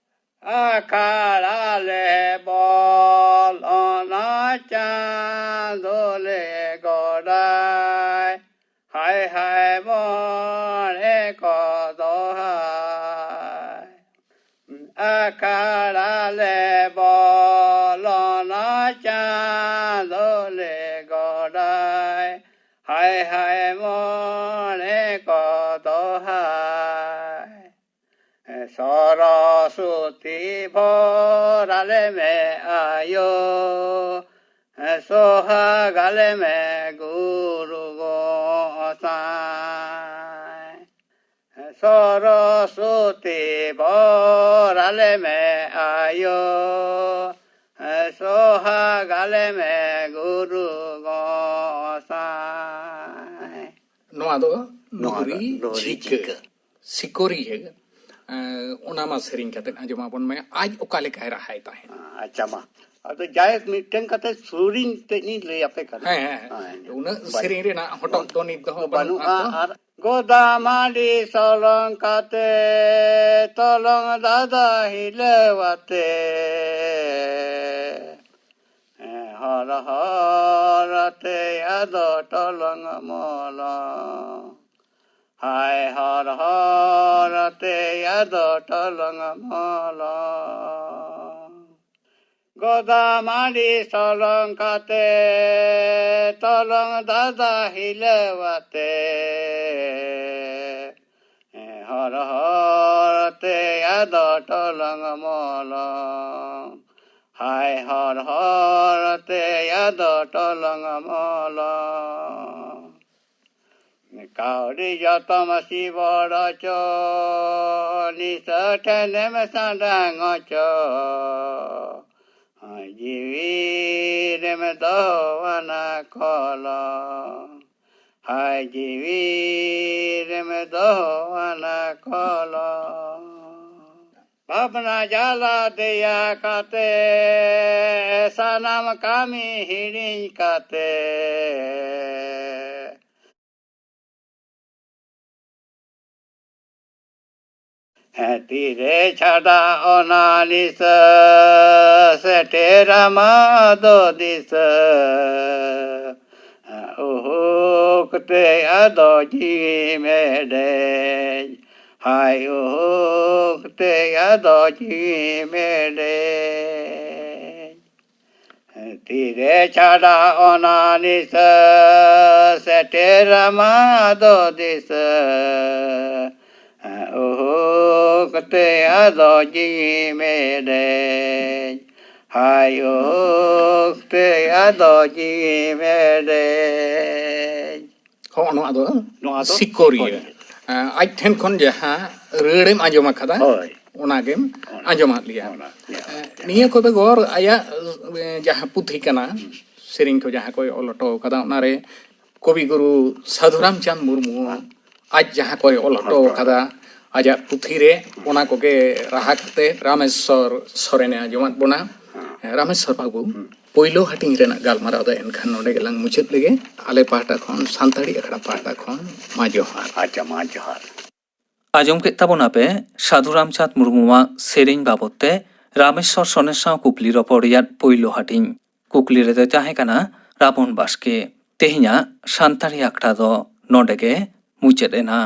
ᱟᱠᱷᱟᱲᱟ ᱞᱮ ᱵᱚᱞᱚᱱᱟ, ᱪᱟᱸᱫᱚ ᱞᱮ ᱜᱚᱰᱟᱭ᱾ ᱦᱟᱭ ᱦᱟᱭ ᱟᱲᱟ ᱞᱮ ᱵᱚᱞᱚᱱᱟ ᱪᱟᱸᱫᱚ ᱞᱮ ᱜᱚᱰᱟᱭ, ᱦᱟᱭ ᱦᱟᱭ ᱢᱚᱬᱮ ᱠᱚ ᱫᱚᱦᱟᱭ᱾ ᱥᱚᱨᱚᱥᱚᱛᱤ ᱵᱷᱚᱨ ᱟᱞᱮ ᱢᱮ ᱟᱭᱳ, ᱥᱚᱦᱟᱜ ᱟᱞᱮ ᱢᱮ ᱜᱩᱨᱩ ᱜᱚᱸᱥᱟᱭ᱾ ᱥᱚᱨᱚᱥᱚᱛᱤ ᱵᱷᱚᱨ ᱟᱞᱮ ᱢᱮ ᱟᱭᱳ, ᱥᱚᱦᱟᱜ ᱟᱞᱮ ᱢᱮ ᱜᱩᱨᱩ ᱜᱚᱸᱥᱟᱭ᱾ ᱱᱚᱣᱟ ᱫᱚ ᱱᱚᱣᱟ ᱫᱚ ᱱᱩᱦᱨᱤ ᱱᱩᱦᱨᱤ ᱡᱷᱤᱠᱟᱹ᱾ ᱡᱷᱤᱠᱟᱹ᱾ ᱥᱤᱠᱳᱨᱤᱭᱟᱹ, ᱮᱸ, ᱚᱱᱟ ᱢᱟ ᱥᱮᱨᱮᱧ ᱠᱟᱛᱮᱫ ᱟᱸᱡᱚᱢᱟᱵᱚᱱ ᱢᱮ, ᱟᱡ ᱚᱠᱟ ᱞᱮᱠᱟᱭ ᱨᱟᱦᱟᱭ ᱛᱟᱦᱮᱸᱫ᱾ ᱟᱪᱪᱷᱟ, ᱢᱟ᱾ ᱟᱫᱚ ᱡᱟᱭᱦᱳᱠ, ᱢᱤᱫᱴᱮᱱ ᱠᱟᱛᱮ ᱥᱩᱨᱤᱧ ᱛᱮᱫ ᱤᱧ ᱞᱟᱹᱭ ᱟᱯᱮ ᱠᱟᱱᱟ᱾ ᱦᱮᱸ, ᱦᱮᱸ, ᱦᱮᱸ᱾ ᱦᱮᱸ, ᱩᱱᱟᱹᱜ ᱵᱟᱹᱱᱩᱜ᱾ ᱥᱮᱨᱮᱧ ᱨᱮᱱᱟᱜ ᱦᱚᱴᱚᱜ ᱫᱚ ᱱᱤᱛ ᱫᱚ ᱵᱟᱹᱱᱩᱜᱼᱟ᱾ ᱵᱟᱹᱱᱩᱜᱼᱟ᱾ ᱟᱨ ᱜᱚᱫᱟ ᱢᱟᱹᱰᱤ ᱥᱚᱞᱚᱝ ᱠᱟᱛᱮ, ᱛᱚᱞᱚᱝ ᱫᱟᱫᱟ ᱦᱤᱞᱟᱹᱣ ᱟᱛᱮ, ᱦᱚᱨ ᱦᱚᱨ ᱛᱮ ᱟᱫᱚ ᱴᱚᱞᱚᱝ ᱢᱚᱞᱚᱝ᱾ ᱦᱟᱭ ᱦᱚᱨ ᱦᱚᱨ ᱛᱮ ᱟᱫᱚ ᱴᱚᱞᱚᱝ ᱢᱚᱞᱚᱝ᱾ ᱜᱚᱫᱟ ᱢᱟᱹᱰᱤ ᱥᱚᱞᱚᱝ ᱠᱟᱛᱮ, ᱛᱚᱞᱚᱝ ᱫᱟᱫᱟ ᱦᱤᱞᱟᱹᱣ ᱟᱛᱮ, ᱦᱚᱨ ᱦᱚᱨ ᱛᱮ ᱟᱫᱚ ᱴᱚᱞᱚᱝ ᱢᱚᱞᱚᱝ᱾ ᱦᱟᱭ ᱦᱚᱨ ᱦᱚᱨ ᱛᱮ ᱟᱫᱚ ᱴᱚᱞᱚᱝ ᱢᱚᱞᱚᱝ᱾ ᱠᱟᱹᱣᱰᱤ ᱡᱚᱛᱚᱢ ᱥᱤᱵᱚᱲ ᱪᱚ, ᱱᱤᱥᱟᱹ ᱴᱷᱮᱱᱮᱢ ᱥᱟᱰᱟᱝ ᱪᱚ, ᱡᱤᱣᱤ ᱨᱮᱢ ᱫᱚᱦᱚᱣᱟᱱᱟ ᱠᱚᱞᱚᱢ᱾ ᱦᱟᱭ ᱡᱤᱣᱤ ᱨᱮᱢ ᱫᱚᱦᱚᱣᱟᱱᱟ ᱠᱚᱞᱚᱢ᱾ ᱵᱷᱟᱵᱽᱱᱟ ᱡᱟᱞᱟ ᱫᱮᱭᱟ ᱠᱟᱛᱮ, ᱥᱟᱱᱟᱢ ᱠᱟᱹᱢᱤ ᱦᱤᱲᱤᱧ ᱠᱟᱛᱮ, ᱦᱮᱸ, ᱛᱤᱨᱮ ᱪᱷᱟᱰᱟ ᱚᱱᱟ ᱱᱤᱥᱟᱹ, ᱥᱮᱴᱮᱨᱟᱢᱟ ᱟᱫᱚ ᱫᱤᱥᱟᱹ᱾ ᱩᱦᱩᱠ ᱛᱮ ᱟᱫᱚ ᱡᱤᱣᱤᱢ ᱦᱮᱰᱮᱡ, ᱦᱟᱭ ᱩᱦᱩᱠ ᱛᱮ ᱟᱫᱚ ᱡᱤᱣᱤ ᱢᱮᱰᱮᱡ᱾ ᱛᱤᱨᱮ ᱪᱷᱟᱰᱟ ᱚᱱᱟ ᱱᱤᱥᱟᱹ, ᱥᱮᱴᱮᱨ ᱟᱢᱟ ᱟᱫᱚ ᱫᱤᱥᱟᱹ᱾ ᱩᱦᱩᱠ ᱛᱮ ᱟᱫᱚ ᱡᱤᱣᱤ ᱢᱮᱰᱮᱡ᱾ ᱦᱟᱭ ᱩᱦᱩᱠ ᱛᱮ ᱟᱫᱚ ᱡᱤᱣᱤ ᱢᱮᱰᱮᱡ᱾ ᱦᱚᱸ, ᱱᱚᱣᱟ ᱫᱚ ᱱᱚᱣᱟ ᱫᱚ ᱥᱤᱠᱚᱨᱤᱭᱟᱹ᱾ ᱥᱤᱠᱚᱨᱤᱭᱟᱹ᱾ ᱟᱸ, ᱟᱡ ᱴᱷᱮᱱ ᱠᱷᱚᱱ ᱡᱟᱦᱟᱸ ᱨᱟᱹᱲᱮᱢ ᱟᱸᱡᱚᱢ ᱟᱠᱟᱫᱟ, ᱦᱳᱭ᱾ ᱚᱱᱟᱜᱮᱢ ᱚᱱᱟ, ᱟᱸᱡᱚᱢᱟᱫ ᱞᱮᱭᱟ᱾ ᱚᱱᱟ, ᱦᱮᱸ᱾ ᱟᱸ, ᱱᱤᱭᱟᱹ ᱠᱚ ᱵᱮᱜᱚᱨ ᱟᱭᱟᱜ, ᱮᱸ, ᱡᱟᱦᱟᱸ ᱯᱩᱛᱷᱤ ᱠᱟᱱᱟ, ᱦᱩᱸ᱾ ᱥᱮᱨᱮᱧ ᱠᱚ ᱡᱟᱦᱟᱸ ᱠᱚᱭ ᱚᱞ ᱦᱚᱴᱚ ᱟᱠᱟᱫᱟ, ᱚᱱᱟᱨᱮ ᱠᱚᱵᱤ ᱜᱩᱨᱩ ᱥᱟᱹᱫᱷᱩ ᱨᱟᱢᱪᱟᱸᱫᱽ ᱢᱩᱨᱢᱩ ᱟᱡ ᱡᱟᱦᱟᱸ ᱠᱚᱭ ᱚᱞ ᱦᱚᱴᱚ ᱚᱞ ᱦᱚᱴᱚ ᱟᱠᱟᱫᱟ, ᱟᱡᱟᱜ ᱯᱩᱛᱷᱤ ᱨᱮ, ᱚᱱᱟ ᱠᱚᱜᱮ ᱨᱟᱦᱟ ᱠᱟᱛᱮ ᱨᱟᱢᱮᱥᱣᱚᱨ ᱥᱚᱨᱮᱱᱮ ᱟᱸᱡᱚᱢᱟᱫ ᱵᱚᱱᱟ᱾ ᱦᱮᱸ᱾ ᱨᱟᱢᱮᱥᱣᱚᱨ ᱵᱟᱹᱵᱩ, ᱦᱩᱸ᱾ ᱯᱳᱭᱞᱳ ᱦᱟᱹᱴᱤᱧ ᱨᱮᱱᱟᱜ ᱜᱟᱞᱢᱟᱨᱟᱣ ᱫᱚ ᱮᱱᱠᱷᱟᱱ ᱱᱚᱰᱮ ᱜᱮᱞᱟᱝ ᱢᱩᱪᱟᱹᱫ ᱞᱮᱜᱮ᱾ ᱟᱞᱮ ᱯᱟᱦᱴᱟ ᱠᱷᱚᱱ, ᱥᱟᱱᱛᱟᱲᱤ ᱟᱠᱷᱲᱟ ᱯᱟᱦᱴᱟ ᱠᱷᱚᱱ, ᱢᱟ ᱡᱚᱦᱟᱨ᱾ ᱟᱪᱪᱷᱟ, ᱢᱟ ᱡᱚᱦᱟᱨ᱾ ᱟᱸᱡᱚᱢ ᱠᱮᱫ ᱛᱟᱵᱚᱱᱟᱯᱮ ᱥᱟᱹᱫᱷᱩ ᱨᱟᱢᱪᱟᱸᱫᱽ ᱢᱩᱨᱢᱩᱣᱟᱜ ᱥᱮᱨᱮᱧ ᱵᱟᱵᱚᱛ ᱛᱮ ᱨᱟᱢᱮᱥᱣᱚᱨ ᱥᱚᱨᱮᱱ ᱥᱟᱶ ᱠᱩᱠᱞᱤ ᱨᱚᱯᱚᱲ ᱨᱮᱭᱟᱜ ᱯᱳᱭᱞᱳ ᱦᱟᱹᱴᱤᱧ᱾ ᱠᱩᱠᱞᱤ ᱨᱮᱫᱚ ᱛᱟᱦᱮᱸ ᱠᱟᱱᱟ ᱨᱟᱵᱚᱱ ᱵᱟᱥᱠᱮ᱾ ᱛᱮᱦᱮᱧᱟᱜ ᱥᱟᱱᱛᱟᱲᱤ ᱟᱠᱷᱲᱟ ᱫᱚ ᱱᱚᱰᱮ ᱜᱮ ᱢᱩᱪᱟᱹᱫ ᱮᱱᱟ᱾